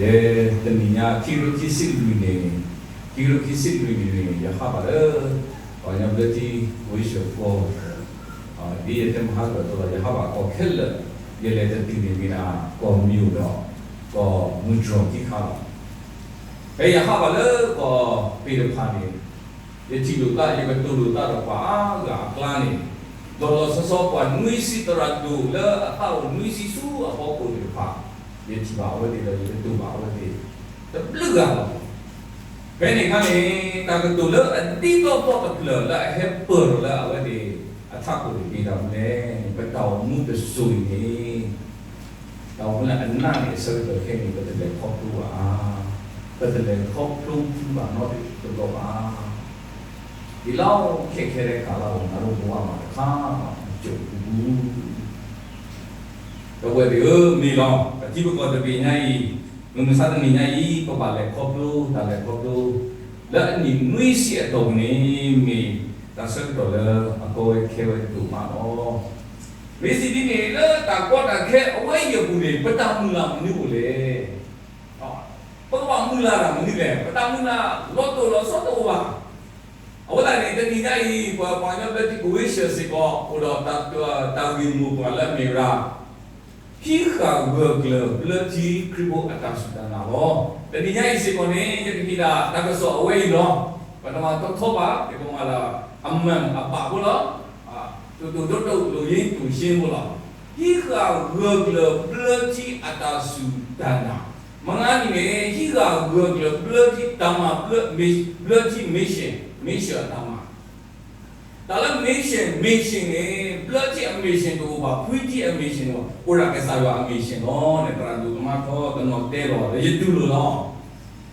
ယဲတနံၤညါ ခံကထိခံဆံလွံၢ်န့ၣ်, ခံကထိခံဆံလွံၢ်န့ၣ်န့ၣ် ယဟးဘၣ်လၢ ပှၤကညီဘျၢထံ ဝ့ၢ်စၢၤကီၢ်, ဒ်ယတဲမဟါကၢၤအသိးလီၤ, ယဟးဘၣ်ကီၢ်ခဲလၢာ်, ယလဲၤတတုၤန့ၣ်မ့ၢ်ဒၣ် ကီၢ်မၠိၣ်ဒီး ကီၢ်မုၢ်တြီၢ်ခံခါလီၤ. ဖဲယဟးဘၣ်လၢကီၢ်သ့ၣ်တဖၣ်န့ၣ် ယထံၣ်လိာ်သး ယကတိၤလိာ်သးဒီးပှၤအါဂၤအကျါန့ၣ်, ဒီးလီၤဆီဆီပှၤနွံဆံသရၣ်ဒိၣ်လၢအသးအိၣ်နွံဆံဆူအဖီခိၣ်သ့ၣ်တဖၣ်, ယထံၣ်ဘၣ်အဝဲသ့ၣ်ဒီး ယကတိၤဘၣ်အဝဲသ့ၣ် တဘျုးဂၤလီၤ. ဖဲန့ၣ်အခါန့ၣ် တၢ်ကတိၤလၢအဒ်သိးပီၣ်တဖျၢၣ်လၢအဟဲပၢၢ်ထီၣ်လၢအဝဲသ့ၣ်အထးခိၣ်န့ၣ် မ့ၢ်ဒၣ်မနုၤလဲၣ်န့ၣ် ပတၢ်အိၣ်မူတစိၤအံၤန့ၣ် တၢ်အိၣ်မူလၢအနးန့ၣ် အဆၢကတီၢ်ခဲအံၤန့ၣ် ပတလဲၤခီဖျိဘၣ်ဧါ, ပတလဲၤခီဖျိဘၣ်နီတဘျီဘၣ်. ဒ်လီၤခဲခဲလၢာ်ကလီၤ နၤဒီးပဝဲမၤတခါ ကၠိၣ်ပူၤပူၤ ဒီပုၢ်ဝဲၢ်သ့ၣ်ဧၢ, မ့ၢ်လီၤ ပထံပကီၢ်တဘ့ၣ်ညါအံၤ, မုၢ်မဆါတနံၤညါအံၤ ပဘၣ်လဲၤခီဖျိ တၢ်လဲၤခီဖျိ လၢအနံၣ်နွံဆံအတီၢ်ပူၤန့ၣ် မ့ၢ်တၢ်ဆၢကတီၢ်လၢအကီဝဲခဲဝဲဒိၣ်မးလီၤ. မ့ၢ်စံးဒ်န့ၣ် လၢတၢ်ကီတၢ်ခဲအဝဲအံၤအပူၤန့ၣ် ပတၢ်မုၢ်လၢ်မနုၤအိၣ်လဲၣ်. ပကဘၣ်မုၢ်လၢ်တၢ်မနုၤလဲၣ်, ပတၢ်မုၢ်လၢ်လီၤတိၢ်လီၤဆီတအိၣ်ဘၣ်. အဃိသတးန့ၣ် တနံၤညါအံၤ ပှၤကညီဘျၢထံကဝ့ၢ်စၢၤစ့ၢ်ကီး အိၣ်ဒီးတၢ်ဂ့ၢ်မိၢ်ပှၢ်လၢအမ့ၢ်ဝဲဒၣ် ဟံးဃာ်ဂၢၢ်ကျၢၤဘျၢထံခရံာ်ဖိအတၢ်စူၢ်တၢ်နာ်လီၤ. တနံၤညါအံၤစ့ၢ်ကီးန့ၣ် ယကဟ့ၣ်ဒၣ်တၢ်ကစီၣ်အဝဲအံၤလီၤ. ပတမၤထီထီဘၣ် ယကမၤလၢအမၢၢ်အဘၣ်ဖိလီၤ. တိၢ်တိၢ်ဒိၣ်ဒိၣ် လူၤယ့တူၢ်ရှ့ဖိလီၤ. ဟံးဃာ်ဂၢၢ်ကျၢၤဘျၢထံအတၢ်စူၢ်တၢ်နာ်, မ့ၢ်ဂ့ၤန့ၣ် ဟံးဃာ်ဂၢၢ်ကျၢၤဘျၢထံတၢ်မၤဘျၢ, ဘျၢထံ mission, mission အတၢ်မၤ တၢ်လၢ mission, mission န့ၣ် ဘျၢထံအ mission တအိၣ်ဘၣ်, ဖှံထံအ mission တအိၣ်ဘၣ်, အိၣ်ဒၣ်ကစၢ်ယွၤအ mission လီၤန့ၣ် သရၣ်ဒိၣ်ကမါထီကနီၣ်တဲလီၤ ဒီးယတူၢ်လိာ်လီၤ.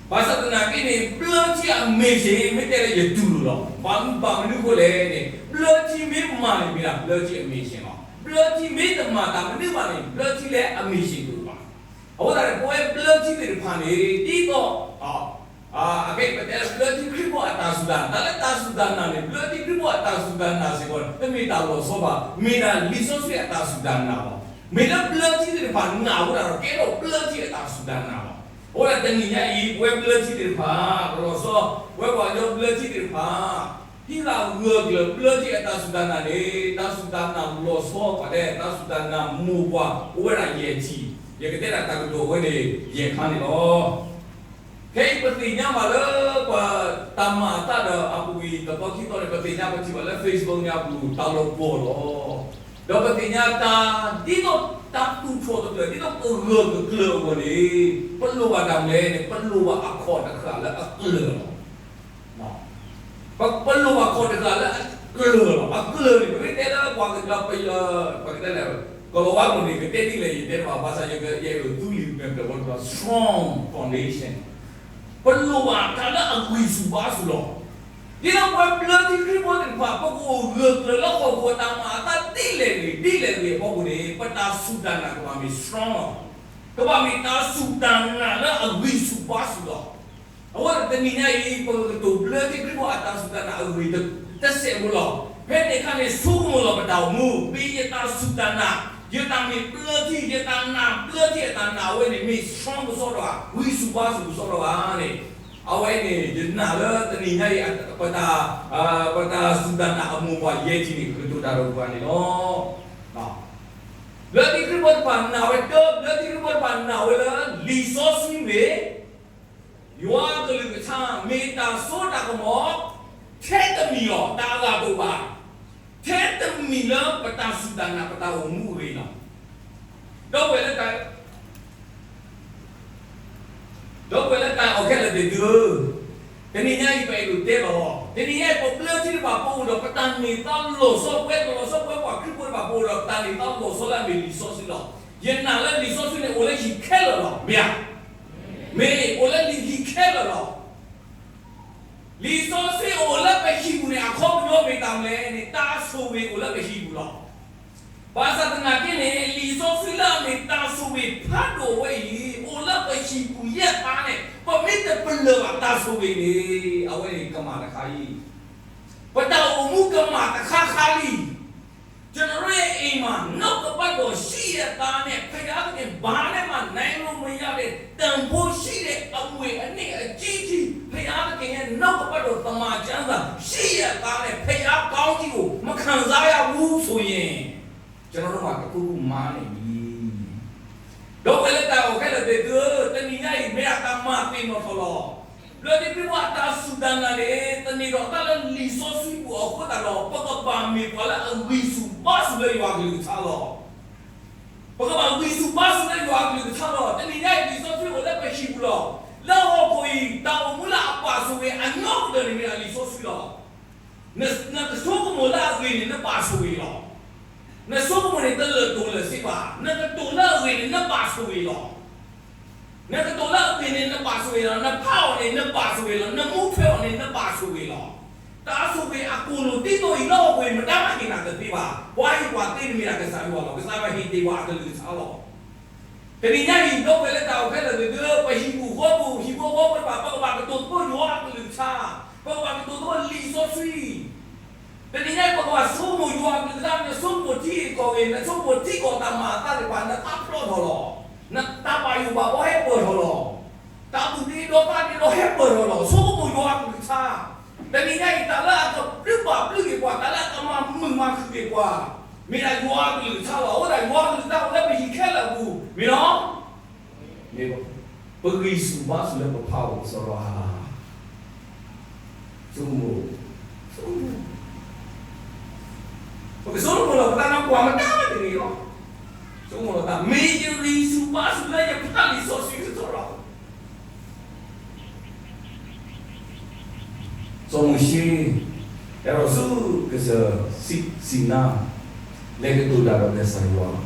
ဘၣ်ဆၣ်သနာ်က့န့ၣ် ဘျၢထံအ mission မ့ၢ်တဲလၢယတူၢ်လိာ်လီၤ. ဘၣ်မနုၤအဃိလဲၣ်န့ၣ် ဘျၢထံမ့ၢ်မၤန့ၣ် မ့ၢ်ဒၣ်ဘျၢထံအ mission လီၤ. ဘျၢထံမ့ၢ်တမၤတၢ်မနုၤမးန့ၣ် ဘျၢထံလၢအ mission တအိၣ်ဘၣ်. အဃိသတးန့ၣ် ပဝဲဘျၢထံသ့ၣ်တဖၣ်န့ၣ် ဒ်သိး အကဲ ပတဲလၢဘျၢထံခရံာ်ဖိအတၢ်စူၢ်တၢ်နာ်, တၢ်လၢတၢ်စူၢ်တၢ်နာ်န့ၣ် ဘျၢထံခရံာ်ဖိအတၢ်စူၢ်တၢ်နာ်စ့ၢ်ကီး တမ့ၢ်တၢ်လီၤဆီဘၣ်, မ့ၢ်ဒၣ်လံာ်စီဆှံအတၢ်စူၢ်တၢ်နာ်လီၤ. မ့ၢ်လၢဘျၢထံသ့ၣ်တဖၣ်နာ်ဝဲဒၣ်ဒီး ကဲထီၣ်ဘျၢထံအတၢ်စူၢ်တၢ်နာ်လီၤ. အဃိဒီးတနံၤညါအံၤ ပဝဲဘျၢထံသ့ၣ်တဖၣ် တလီၤဆီ, ပဝဲပှၤကညီဘျၢထံသ့ၣ်တဖၣ် ဟံးဃာ်ဂၢၢ်ကျၢၤဘျၢထံအတၢ်စူၢ်တၢ်နာ်န့ၣ် တၢ်စူၢ်တၢ်နာ်လီၤဆီပှၤဒဲး တၢ်စူၢ်တၢ်နာ်မိၢ်ပှၢ်အိၣ်ဝဲဒၣ်ယဲၢ်ထံၣ်, ယကတဲဒၣ်တၢ်ကတိၤဝဲန့ၣ် ယဲၢ်ခါန့ၣ်လီၤ. ခဲအံၤပသ့ၣ်ညါဘၣ်လၢ ပှၤတၢ်မၤအသးဒီးအပူၤကွံာ်တသီခံသီန့ၣ် ပသ့ၣ်ညါပထံၣ်ဘၣ်လၢ Facebook န့ၣ်အပူၤ တၢ်လီၤပှီၢ်လီၤ. ဒီးပသ့ၣ်ညါတၢ်ဒ်သိးတၢ်သူၣ်ထီၣ်တဖျၢၣ် ဒ်သိးပဂၢၢ်ကကျၢၤအဂီၢ်န့ၣ် ပလိၣ်ဘၣ်တၢ်မနုၤလဲၣ်န့ၣ် ပလိၣ်ဘၣ်အခီၣ်တဃာ်လၢအကျၢၤလီၤ. ပလိၣ်ဘၣ်ခီၣ်တဃာ်လၢအကျၢၤလီၤ. အကျၢၤန့ၣ် ပမ့ၢ်တဲလၢပှၤကညီ ပကတဲလဲၣ် ကလီၤဝါကျိာ်န့ၣ် ကတဲဒ်လဲၣ်ယတဲတဘၣ် ဘၣ်ဆၣ်ယအဲၣ်ဒိးသူလံာ်မဲာ်ဖျၢၣ်ဝဲတဘျီ strong foundation ပလိၣ်ဘၣ်တၢ်လၢအဂံၢ်ဆူၣ်ဘါဆူၣ်လီၤ. ဒ်သိးပှၤဘျၢထံခရံာ်ဖိသ့ၣ်တဖၣ် ပကအိၣ်ဂၢၢ်ကျၢၤလၢဟီၣ်ခိၣ်အတၢ်မၤအသးဒ်လဲၣ်ဂ့ၤ ဒ်လဲၣ်ဂ့ၤအဖီခိၣ်န့ၣ် ပတၢ်စူၢ်တၢ်နာ်ကဘၣ်မ့ၢ် strong လီၤ. ကဘၣ်မ့ၢ်တၢ်စူၢ်တၢ်နာ်လၢအဂံၢ်ဆူၣ်ဘါဆူၣ်လီၤ. အဃိတနံၤညါအံၤ ပကကတိၤဘျၢထံခရံာ်ဖိအတၢ်စူၢ်တၢ်နာ်အဂ့ၢ်တစဲးဖိလီၤ. ဖဲန့ၣ်အခါန့ၣ် ဆိကမိၣ်လီၤပတၢ်အိၣ်မူ မ့ၢ်ယတၢ်စူၢ်တၢ်နာ်, ယတၢ်မ့ၢ်ဘျၢထံ ယတၢ်နာ်ဘျၢထံအတၢ်နာ်ဝဲန့ၣ် မ့ၢ် strong ကစီဒီဂၤ ဂံၢ်ဆူၣ်ဘါဆူၣ်ကစီဒီဂၤန့ၣ်, အဝဲန့ၣ် ယနာ်လၢတနံၤညါအံၤ ပတၢ် ပတၢ်စူၢ်တၢ်နာ်အမိၢ်ပှၢ်ယဲၢ်ထံၣ်န့ၣ် ကကတိၤတၢ်ဒီးပှၤန့ၣ်လီၤ. ဘျၢထံခရံာ်ဖိတဖၣ်နာ်ဝဲ တၢ ဘျၢထံခရံာ်ဖိတဖၣ်နာ်ဝဲလၢ လံာ်စီဆှံမ့ၢ် ယွၤအကလုၢ်ကထါ မ့ၢ်တၢ်စိတၢ်ကမီၤ ထဲတမံၤလီၤ. တၢ်အဂၤတအိၣ်ဘၣ်. ထဲတမံၤလၢပတၢ်စူၢ်တၢ်နာ် ပတၢ်အိၣ်မူအဂ့ၢ်လီၤ. ဒီပုၢ်ဝဲၢ်လၢတၢ် ဒီပုၢ်ဝဲၢ်လၢတၢ်အဲၣ်ခဲလၢာ်သ့ၣ်သုဧၢ, တနံၤညါအံၤပအဲၣ်ဒိးတဲလီၤ. တနံၤညါအံၤ ပဘျၢထံတဖၣ် ပအိၣ်ဒီးပတၢ်န့ၢ်သါလီၤဆီ ပဝဲတလီၤဆီ ပဝဲပှၤခရံာ်ဖိတဖၣ် ပအိၣ်ဒီးပတၢ်န့ၢ်သါလီၤဆီလၢအမ့ၢ်လံာ်စီဆှံလီၤ. ယနာ်လၢလံာ်စီဆှံန့ၣ် အိၣ်လၢဟံၣ်ခဲလၢာ်လီၤ. မ့ၢ်ဧါ. မ့ၢ်အိၣ်လၢလံာ်ဟံၣ်ခဲလၢာ်လီၤ. လံာ်စီဆှံအိၣ်လၢပဟံၣ်ပူၤန့ၣ် အခီပညီမ့ၢ်တၢ်မနုၤလဲၣ်န့ၣ် တၢ်ဆိၣ်ဂ့ၤအိၣ်လၢပဟံၣ်ပူၤလီၤ. ဘၣ်ဆၣ်သနာ်က့န့ၣ် လံာ်စီဆှံလၢအမ့ၢ်တၢ်ဆိၣ်ဂ့ၤဖးဒိၣ်ဝဲအံၤ အိၣ်လၢပဟံၣ်ပူၤယဲၢ်ခါန့ၣ် ပမ့ၢ်တပလၢၢ်ဘၣ်တၢ်ဆိၣ်ဂ့ၤန့ၣ် အဝဲန့ၣ်ကမၣ်တခါအံၤ ပတၢ်အိၣ်မူကမၣ်တခါခါလံ. ကျွန်တော်ရဲ့အိမ်မှာ နှုတ်ကပတ်တော်ရှိရဲ့သားနဲ့ ဘုရားသခင် ဘာနဲ့မှ နိုင်လို့မရတဲ့ တန်ဖိုး ခံစားရဘူးဆိုရင် ကျွန်တော်တို့မှာ တစ်ခုခုမှားနေပြီ. ဒီပုၢ်ဝဲၢ်လၢတၢ်အဲၣ်ခဲလၢာ်သ့ၣ်သုဧၢ, တနံၤညါအံၤ မ့ၢ်ဒၣ်တၢ်မၤသ့ၣ်နီၣ်ထီၣ်လီၤ. လၢတံၤသကိးအတၢ်စူၢ်တၢ်နာ်န့ၣ် သန့ၤထီၣ်အသးလၢလံာ်စီဆှံပူၤအဃိသတးဒီး ပကဘၣ်မ့ၢ်ပှၤလၢအဂံၢ်ဆူၣ်ဘါဆူၣ်လၢယွၤအကလုၢ်ကထါလီၤ. ပကဘၣ်ဂံၢ်ဆူၣ်ဘါဆူၣ်လၢယွၤအကလုၢ်ကထါလီၤ. တနံၤညါအံၤ လံာ်စီဆှံအိၣ်လၢပဟံၣ်ပူၤလီၤ. လၢဟီၣ်ခိၣ်အံၤ တၢ်အိၣ်မူလၢအဘၣ်ဆိၣ်ဂ့ၤအနီၢ်ကစၢ်န့ၣ်မ့ၢ်ဒၣ်လံာ်စီဆှံလီၤ. နကဆိကမိၣ်လၢအဂ့ၤန့ၣ် နဘၣ်ဆိၣ်ဂ့ၤလီၤ. နဆိကမိၣ်န့ၣ် တလၢာ်တိၢ်လၢာ်စ့ဘၣ်. နကတိၤလၢအဂ့ၤန့ၣ် နဘၣ်ဆိၣ်ဂ့ၤလီၤ. နကတိၤလၢအဂ့ၤန့ၣ် နဘၣ်ဆိၣ်ဂ့ၤလီၤ. နဖးအီၤန့ၣ် နဘၣ်ဆိၣ်ဂ့ၤလီၤ. နမူထွဲအီၤန့ၣ် နဘၣ်ဆိၣ်ဂ့ၤလီၤ. တၢ်ဆိၣ်ဂ့ၤအကိၢ်လိာ်ဒ်သိးအံၤ လၢဟီၣ်ခိၣ်အံၤ မတၤမးဟ့ၣ်နၤတသ့ဘၣ်. ပှၤဟ့ၣ်ပှၤသ့န့ၣ်မ့ၢ်ဒၣ်ကစၢ်ယွၤလီၤ. ကစၢ်ယွၤဟ့ၣ်တ့ၢ်ပှၤအကလုၢ်ကထါလီၤ. တနံၤညါအံၤ ဒီပုၢ်ဝဲၢ်လၢတၢ်အဲၣ်ခဲလၢာ်သ့ၣ်သုဧၢ, ပဟံၣ်ပူၤဃီပူၤ ဟံၣ်ဖိဃီဖိတဖၣ် ပကဘၣ်ကတိၤသကိးယွၤအကလုၢ်ကထါ, ပကဘၣ်ကတိၤသကိးလံာ်စီဆှံ. တနံၤညါအံၤ ပကဘၣ်ဆိကမိၣ်ယွၤအကလုၢ်ကထါ, နဆိကမိၣ်ထံဂ့ၢ်ကီၢ်ဂ့ၢ်, နဆိကမိၣ်ထံကီၢ်တၢ်မၤအသးသ့ၣ်တဖၣ် နသးဖျိးထီၣ်လီၤ. နတၢ်ဘၣ်ယိၣ်ဘၣ်ဘီဟဲပၢၢ်ထီၣ်လီၤ. တၢ်သူၣ်တ့ဒီသးတ့ဒီဟဲပၢၢ်ထီၣ်လီၤ. ဆိကမိၣ်ယွၤအကလုၢ်ကထါ. တနံၤညါအံၤ တၢ်လၢအကပျုၢ်ဘၣ်ပျုၢ်က့ၤပှၤ, တၢ်လၢအကမၤမုာ်မၤခုၣ်က့ၤပှၤ, မ့ၢ်ဒၣ်ယွၤအကလုၢ်ကထါလီၤ. အဃိသတးယွၤအကလုၢ်ကထါအိၣ်လၢပဟံၣ်ခဲလၢာ်အပူၤ, မ့ၢ်နီၤ, မ့ၢ်ပဂံၢ်ဆူၣ်ဘါဆူၣ်လၢပဖးအီၤကစီဒီဧါ. ဆိကမိၣ်, ဆိကမိၣ်, ပကဆိကမိၣ်လီၤပသးနီၤ ကွၢ်မတၤမးတဂ့ၤလီၤ. ဆိကမိၣ်လီၤသး မ့ၢ်ယဂံၢ်ဆူၣ်ဘါဆူၣ်လၢယဖးလံာ်စီဆှံကစီဒီဧါ. စီၤမိၤၡ့ ဟဲထီၣ်ဆူကစၢၢ်စံးနါ, လဲၤကတိၤတၢ်ဒီးကစၢ်ယွၤ,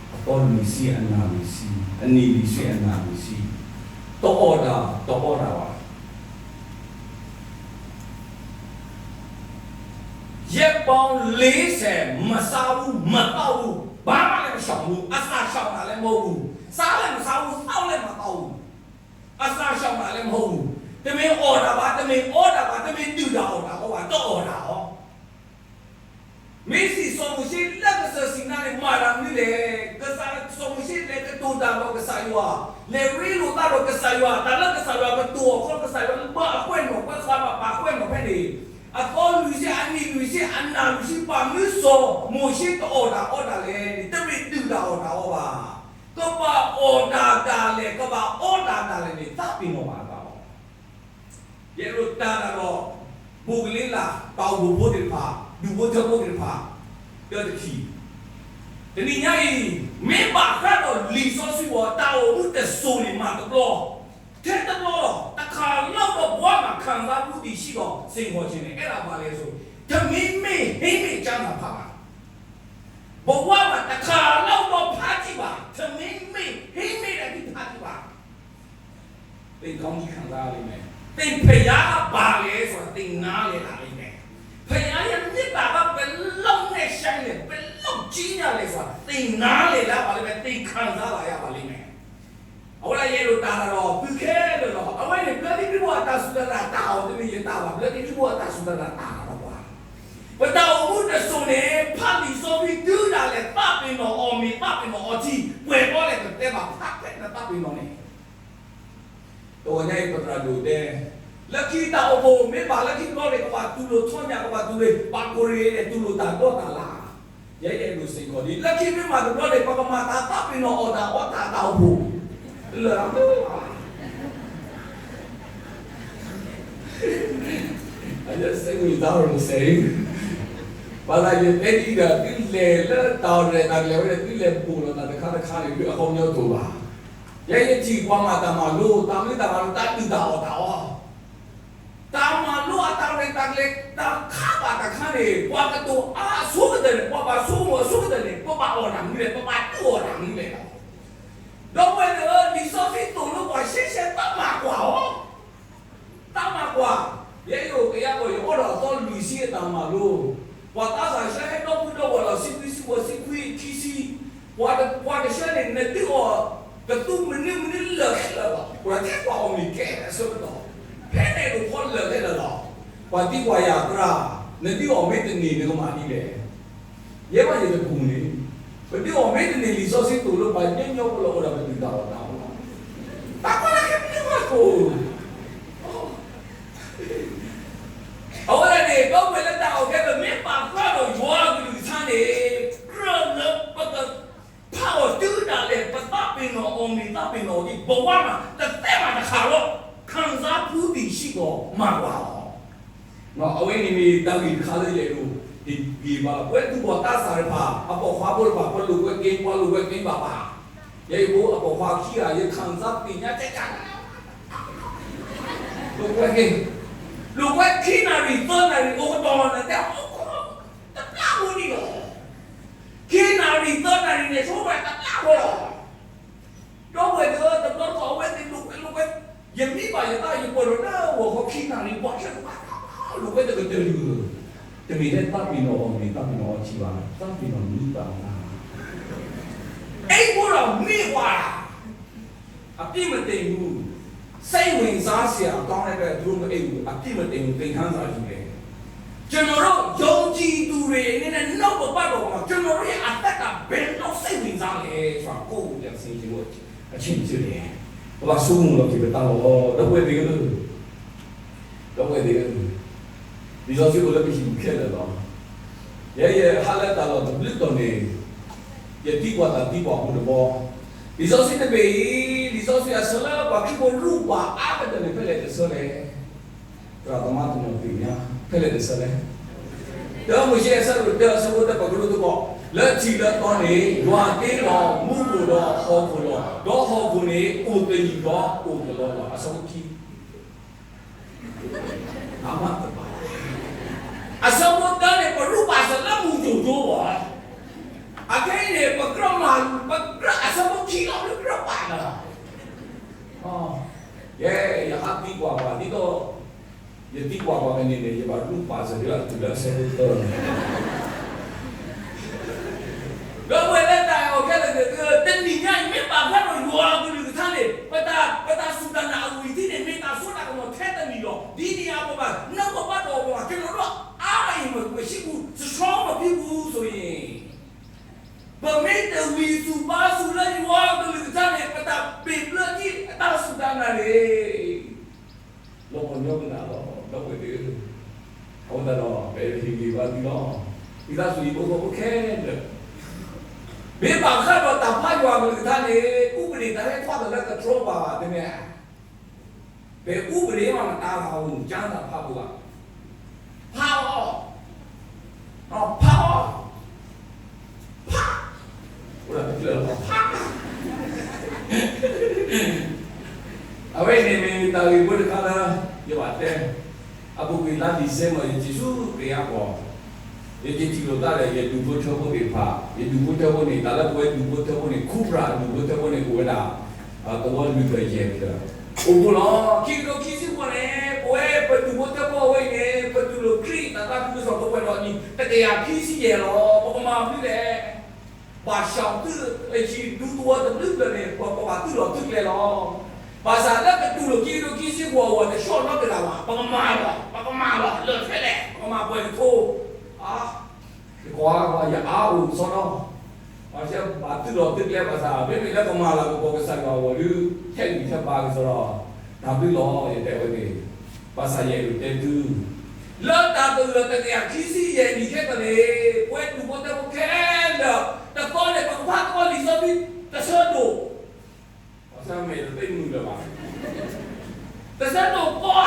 အသီလွံၢ်ဆံအနၢ်လွံၢ်ဆံ, အနံၣ်လွံၢ်ဆံအနၢ်လွံၢ်ဆံ, တအီၣ်တၢ်တအီတၢ်ဘၣ်. ရက်ပေါင်းလေးဆယ် မစားဘူး မသောက်ဘူး, ဘာမှလည်းမရှောင်ဘူး, အစာရှောင်တာလည်းမဟုတ်ဘူး, စားလည်းမစားဘူး သောက်လည်းမသောက်ဘူး, အစာရှောင်တာလည်းမဟုတ်ဘူး. တမ့ၢ်အီၣ်တၢ်ဘၣ်, တမ့ၢ်အီတၢ်ဘၣ်, တမ့ၢ်ဒုၣ်တၢ်အီၣ်တၢ်အီဘၣ်, တအီၣ်တၢ်အီ. မ့ၢ်စံးစီၤမိၤၡ့လၢကစၢၢ်စံးနါန့ၣ် မၤတၢ်မနုၤလဲၣ်. ကစၢ်စီၤမိၤၡ့လဲၤကတိၤတၢ်ဒီးကစၢ်ယွၤ, လဲၤရ့လိာ်သးဒီးကစၢ်ယွၤ, တၢ်လၢကစၢ်ယွၤကတိၤအီၤခီ ကစၢ်ယွၤဘၣ်အကွဲးနီၣ်ကွဲးဃာ်ဘၣ် ပာ်ကွဲးနီၣ်ဖဲန့ၣ်, အသီလွံၢ်ဆံ အနံၣ်လွံၢ်ဆံ အနၢ်လွံၢ်ဆံ ဘၣ်မနုၤစီၤမိၤၡ့တအီၣ်တၢ်အီတၢ်လဲၣ်န့ၣ် တမ့ၢ်ဒုၣ်တၢ်အီၣ်တၢ်အီဘၣ်. ကဘၣ်အီၣ်တၢ်ဒၣ်လဲာ် ကဘၣ်အီတၢ်ဒၣ်လဲာ်န့ၣ် သးပ့ၤနီၣ်ဘၣ်အသးလီၤ. ယအဲၣ်ဒိးတၢ်တၢ်ဒီး ဘိၣ်ကလံလၢ် တၢ်အိၣ်ဖှိၣ်ဖိသ့ၣ်တဖၣ်, ဒူၣ်ဖိထၢဖိသ့ၣ်တဖၣ်, တၢ်တထံၣ်, တနံၤညါအံၤ မ့ၢ်ဘၣ်ဃးဒီးလံာ်စီဆှံအီၤ တၢ်အိၣ်မူတစိၤန့ၣ် မၤတဘျီ, ထဲတဘျီလီၤ, တခါလီၤဒီးဘဝမှာခံစားမှုတရှိတော့ စိန်ခေါ်ခြင်းနဲ့ အဲဒါဘာလဲဆို, ထမင်းမင်း ဟင်းမင်း ကျမ်းစာဖတ်ပါ. ဘဝမှာတခါလီၤဒီးဖးထံၣ်ဘၣ်, ထမင်းမင်း ဟင်းမင်း တၢ်ဖးထံၣ်ဘၣ်. သင်ကောင်းကြီးခံစားရလိမ့်မယ်. သင်ဘုရားဘာလဲဆိုတာ သင်နားလည်လာလိမ့်မယ်. ဘုရားရဲ့မေတ္တာက ဘယ်လောက်နဲ့ဆိုင်လဲ, ဘယ်လောက်ကြီးမြတ်လဲဆိုတာ သင်နားလည်လာပါလိမ့်မယ်, သင်ခံစားလာရပါလိမ့်မယ်. အဝဲဒၣ်ယအဲၣ်ဒိးတၢ်တၢ်ဒီး သုခဲလၢာ်လီၤ. အဝဲန့ၣ် ဘျၢထံခရံာ်ဖိအတၢ်စူၢ်တၢ်နာ်တၢ်အီၤ တမ့ၢ်ယတၢ်ဘၣ်, ဘျၢထံခရံာ်ဖိအတၢ်စူၢ်တၢ်နာ်တၢ်အီၤလီၤ. ပတၢ်အိၣ်မူတစိၤန့ၣ် ဖးလံာ်စီဆှံ ဒုးဒၣ်လဲာ် သးပ့ၤနီၣ်အီၤမ့ၢ် သးပ့ၤနီၣ်အီၤထံ ပှဲၤဘီလဲၣ် ပတဲဘၣ် ဖးဖဲနသးပ့ၤနီၣ်န့ၣ် တဂီၤညါအံၤ ပသရၣ်ဒိၣ်တဲ, လၢခံတၢ်အိၣ်ဖှိၣ်မ့ၢ်ဘၣ်လၢခံတဘျီန့ၣ် ကဘၣ်တူၢ်လိာ်ထီညၣ် ကဘၣ်တူၢ်လိာ် ပှၤကိးရ့ၣ်န့ၣ် တူၢ်လိာ်တၢ်ဒီတၢ်လၢ်, ယဲယအဲၣ်ဒိးစ့ၢ်ကီးဒ် လၢခံမ့ၢ်မၤတဘျီန့ၣ် ပကမၤတၢ်သးပ့ၤနီၣ်အီၣ်တၢ်အီတၢ်တၢ်အိၣ်ဖှိၣ်, လၢ I just say what you thought was saying. ဘၣ်ဆၣ်ယတဲဒ်ဒီး သုလဲၤလၢတၢ်ရဲၣ်တၢ်ကျဲၤဝဲန့ၣ် သုလဲၤဘူးလီၤတၢ်တခါတခါန့ၣ် ဒုးအဟီမညီတိာ်ဘၣ်. ယဲယထံၣ်ပှၤမၤတၢ်မၤလိ တၢ်မနုၤတၢ်မၤလိ တၢ်ဒုၣ်တၢ်အီၣ်တၢ်အီ တၢ်မၤလိအတၢ်ရဲၣ်တၢ်ကျဲၤ တၢ်ခးဘၣ်တခါန့ၣ် ပှၤကတိၤအါအဆိကတၢၢ်န့ၣ် ပှၤဘၣ်ဆိကမိၣ်အဆိကတၢၢ်န့ၣ် ပဘၣ်အီၣ်တၢ်မနုၤလဲၣ် ပဘၣ်တူၢ်အီၣ်တၢ်မနုၤလဲၣ်လီၤ. ဒီပုၢ်ဝဲၢ်သ့ၣ်ဧၢ, လံာ်စီဆှံသိၣ်လိပှၤရှဲရှဲ တၢ်မၤကွၢ်အီၤ တၢ်မၤကွၢ်, ယဲယအိၣ်ကယၤဘၣ် ယအိၣ်ဒီးအသီလွံၢ်ဆံအတၢ်မၤလိ, ပှၤသးစၢ်ဆှၢဟဲဒီပုၢ်ဒီဝဲၢ်လီၤ ဆံခွံဆံဝဲဆံခွံခံဆံ, ပှၤတဆှၢန့ၣ် နဒုးအီၤ ကသူမနုၤမနုၤလၢာ်ခဲလၢာ်လီၤ. ပှၤထဲကွၢ်အီၤမ့ၢ်ကဲအဆၢကတီၢ်, ဖဲန့ၣ်ဒိးဖီလၢာ်ခဲလၢာ်လီၤ. ပှၤသံကွၢ်ယၤသရၣ်, နဒုးအီၤမ့ၢ်တန့ၢ် နကမၤဒ်လဲၣ်. ယဲဘၣ်ယတပူၤန့ၣ်, ပဒုးအီၤမ့ၢ်တန့ၢ်လံာ်စီဆှံသိၣ်လိ ပှၤညီညီဖိလၢအိၣ်ဒီးပဒုၣ်တၢ်အီၣ်တၢ်အီလီၤ. တၢ်ကွၢ်လၢခဲမ့ၢ်မၤကိၣ် အဝဲဒၣ်န့ၣ် ဒီပုၢ်ဝဲၢ်လၢတၢ်အီၣ်ကဲ ပမ့ၢ်ပ ခံစားဖူးသည်ရှိသော် မၤကွၢ်လီၤ. အဝဲန့ၣ်မ့ၢ်တၢ်ဂ့ၢ်တခါလၢယအဲၣ်ဒိးဟ့ၣ်ဂံၢ်ဘါလီၤ. ပဝဲသူၣ်ဘီၣ်သးစၢ်တဖၣ် အပိာ်ခွါဖိတဖၣ် ပလိာ်ကွဲက့ၤ ပှၤလိာ်ကွဲက့ၤဘၣ်ဘၣ်. ယဲယဖိအပိာ်ခွါခံဂၤ ယခံစားသ့ၣ်ညါကဲကဲ လိာ်ကွဲက့ၤ, လိာ်ကွဲခံနၣ်ရံၣ်သၢနၣ်ရံၣ် အိၣ်ကတီၢ်နတဲ အိၣ်ခိးတဘျီဖိန့ၣ်လီၤ. ခံနၣ်ရံၣ်သၢနၣ်ရံၣ်န့ၣ် ဆိဝဲတဘျီဖိလီၤ. ဒီပုၢ်ဝဲၢ်သ့ၣ်ဧၢ, တဘျီတခီၣ်အဝဲသ့ၣ်လိာ်ကွဲလိာ်ကွဲ, ယမံဘၣ်ယသး ယပှဲၤဒီးလၢဂီၤခီခံနၣ်ရံၣ် ပှၤဆဲးတဘၣ် လိာ်ကွဲတကတၢၢ်လံဧၢ, တမ့ၢ်ထဲသးပ့ၤနီၣ်အီၤန့ၣ် သးပ့ၤနီၣ်အီၤထံၣ်ဘၣ်, သးပ့ၤနီၣ်မံဘၣ်အီၤ, အိမ်ကိုတော့မီးသွားတာ, အပြစ်မတင်ဘူး, စိတ်ဝင်စားစရာကောင်းတဲ့အတွက် သူတို့မအိပ်ဘူး, အပြစ်မတင်ဘူး, သင်ခန်းစာယူတယ်. ကျွန်တော်တို့ယုံကြည်သူတွေအနေနဲ့ နှုတ်ကပတ်တော်မှာ ကျွန်တော်တို့ရဲ့အသက်ကဘယ်လောက်စိတ်ဝင်စားလဲဆိုတာ ကိုယ့်ကိုယ်ပြန်ဆင်ခြင်ဖို့ အချိန်ဖြစ်တယ်. ပဘၣ်ဆိကမိၣ်လီၤက့ၤပသးလီၤ, ဒီပုၢ်ဝဲၢ်သ့ၣ်ဧၢ, ဒီပုၢ်ဝဲၢ်သ့ၣ်ဧၢ, လံာ်စီဆှံအိၣ်လၢပဟံၣ်ပူၤခဲလၢာ်လီၤ. ယဲယဟးလၢတၢ်လီၢ်တဘျုးတီၤန့ၣ် ယသံကွၢ်တၢ်သံကွၢ်ဖိတဘီ, လံာ်စီဆှံတဘ့ၣ်အံၤ လံာ်စီဆှံအဆၢလၢပှၤခရံာ်ဖိရူၢ်ဘၣ်အါကတၢၢ်န့ၣ် ဖဲလဲၣ်တဆၢလဲၣ်. သရၣ်သမါတနီၤသ့ၣ်ညါ ဖဲလဲၣ်တဆၢလဲၣ်. တၢမိၤၡ့အဆၢဒိၣ်တၢ အဆၢဖိတၢ ပကရူၢ်သကိး, လၢထံးလၢသီန့ၣ် ယွၤတ့လီၤမူခိၣ်ဒီးဟီၣ်ခိၣ်လီၤ. ဒီးဟီၣ်ခိၣ်န့ၣ် အိၣ်တယုၢ်ဒီးအိၣ်ကလီလီၤ. အဆၢဖိခံ အမ့ၢ်တဘၣ်, အဆၢဖိတၢန့ၣ် ပရူၢ်ဘၣ်စၢၤလၢမူကၠိၣ်ကၠိဘၣ်, အခဲအံၤန့ၣ် ပကြၢးမၤ, ပကြၢးအဆၢဖိခံလီၤ ပကြၢးပာ်လီၤ. ယဲ ယဟးသံကွၢ်ပှၤဒ်သိး ယသံကွၢ်ပှၤကန့ၣ်န့ၣ် ယဘၣ်ရူၢ်ဘၣ်စၢၤဒ်အတုၤလၢအဆၢဖိတၢန့ၣ် ဒီပုၢ်ဝဲၢ်လၢတၢ်အဲၣ်အီၤခဲလၢာ်သ့ၣ်ဧၢ, တနံၤညါအံၤ မ့ၢ်ဘၣ်ဃးဒီးယွၤအကလုၢ်ကထါန့ၣ် ပတၢ်, ပတၢ်စူၢ်တၢ်နာ်အဝံၤတထံၣ်န့ၣ် မ့ၢ်တၢ်စိတၢ်ကမီၤထဲတမံၤလီၤ. ဒ်န့ၣ်အသိးဘၣ် နၢ်ပၢၢ်ဘၣ်ဒီးပှၤ ကျွန်တော်တို့အားရမည်မရှိဘူး, စိတ်ချမဖြစ်ဘူးဆိုရင် ပမ့ၢ်တဝံၤစူၤဘါစူၤလၢယွၤအကလုၢ်ကထါန့ၣ် ပတၢ်ဘ့ၣ်ဘျၢထံၣ်အတၢ်စူၢ်တၢ်နာ်န့ၣ် လီၤပှီၢ်ညီကနၣ်လီၤ. ဒီပုၢ်ဝဲၢ်သ့ၣ်ဧၢ, အဃိသတးဒီး ပဟ့ၣ်ဂံၢ်ဘါသုလီၤ. ဝံသးစူၤ ယဖိဃီဖိခဲလၢာ်, မ့ၢ်ဘၣ်ဃးဒီးတၢ်ဖးယွၤအကလုၢ်ကထါန့ၣ် ဥပဒေတၢ်ဟဲထီၣ်သးလၢကတြီဘၣ်ဘၣ်တမ့ၢ်ဧါ. ပဥပဒေမ့ၢ်မတၤဂၤဧိၤ ကၢ်သးဖးဘိလီၤ. ဖးအီၤ, ဖးအီၤ, ဖး, အိၣ်ဒၣ်တဖျၢၣ်လီၤ ဖး အဝဲန့ၣ်မ့ၢ်တၢ်ဂ့ၢ်ဖိတခါလၢ ယဘၣ်တဲ, အပူၤကွံာ်လါ December ယစံးဆူၣ်က့ၤအဂီၢ်, ယက့ၤထံၣ်လိာ်သးဒီး ယဒူၣ်ဖိထၢဖိသ့ၣ်တဖၣ်, ယဒူၣ်ဖိထၢဖိန့ၣ် တၢ်လၢပဝဲဒူၣ်ဖိထၢဖိန့ၣ် ခူပရၤဒူၣ်ဖိထၢဖိန့ၣ် အိၣ်ဝဲဒၣ် သဝီလွံၢ်ဖျၢၣ်ယဲၢ်ဖျၢၣ်, အိၣ်ဖှိၣ်လီၤ. ခံကထိခံဆံဃိးန့ၣ် ပဝဲပဒူၣ်ဖိထၢဖိအဝဲအံၤန့ၣ် ပတူၢ်လိာ်ခရံာ်တၢ်သးခုကစီၣ်ပှဲၤဒီးနံၣ် တကယၤခံဆံယဲၢ်လီၤ. ပကမၤမနုၤလဲၣ်. ဘၣ်ဆၣ်သုးအဟံၣ်ဒူသဝီတဘျုးဖျၢၣ်န့ၣ် ပကဘၣ်သုးလီၢ်သုးကျဲလီၤ. ဘၣ်ဆၣ်လၢကတူၢ်လိာ်ခံကထိခံဆံဃိးအဂီၢ် တဆှီၣ်နီတဂၤဘၣ်. ပကမၤလီၤ, ပကမၤလီၤ လၢာ်ထဲလဲၣ် ပကမၤပှဲၤကထိ, ယကွၢ်ကွၢ် ယအါအိၣ်စီဒီ, ဘၣ်ဆၣ်ဘၣ်သုးလီၢ်သုးကျဲဘၣ်ဆၣ် မ့မ့ၢ်လၢကမၤလၤကပီၤကစၢ်ယွၤအဂီၢ်ဒီး ထဲအံၤထဲဘၣ်ကစီဒီ, တၢ်ဘျုးလီၤ ယတဲဝဲန့ၣ်, ဘၣ်ဆၣ်ယအဲၣ်ဒိးတဲသု လၢတၢ်တလၢာ်တကယၤခံဆံယဲၢ်နံၣ်ခဲကနံၣ်န့ၣ် ပဝဲဒူၣ်ဖိထၢဖိခဲလၢာ် တသီန့ၣ် ပကဖးသီလံာ်စီဆှံတဆၢဒိၣ် ဘၣ်ဆၣ်မ့ၢ်တသ့မုာ်လၢၤဘၣ်, တဆၢဒိၣ်သီဧါ,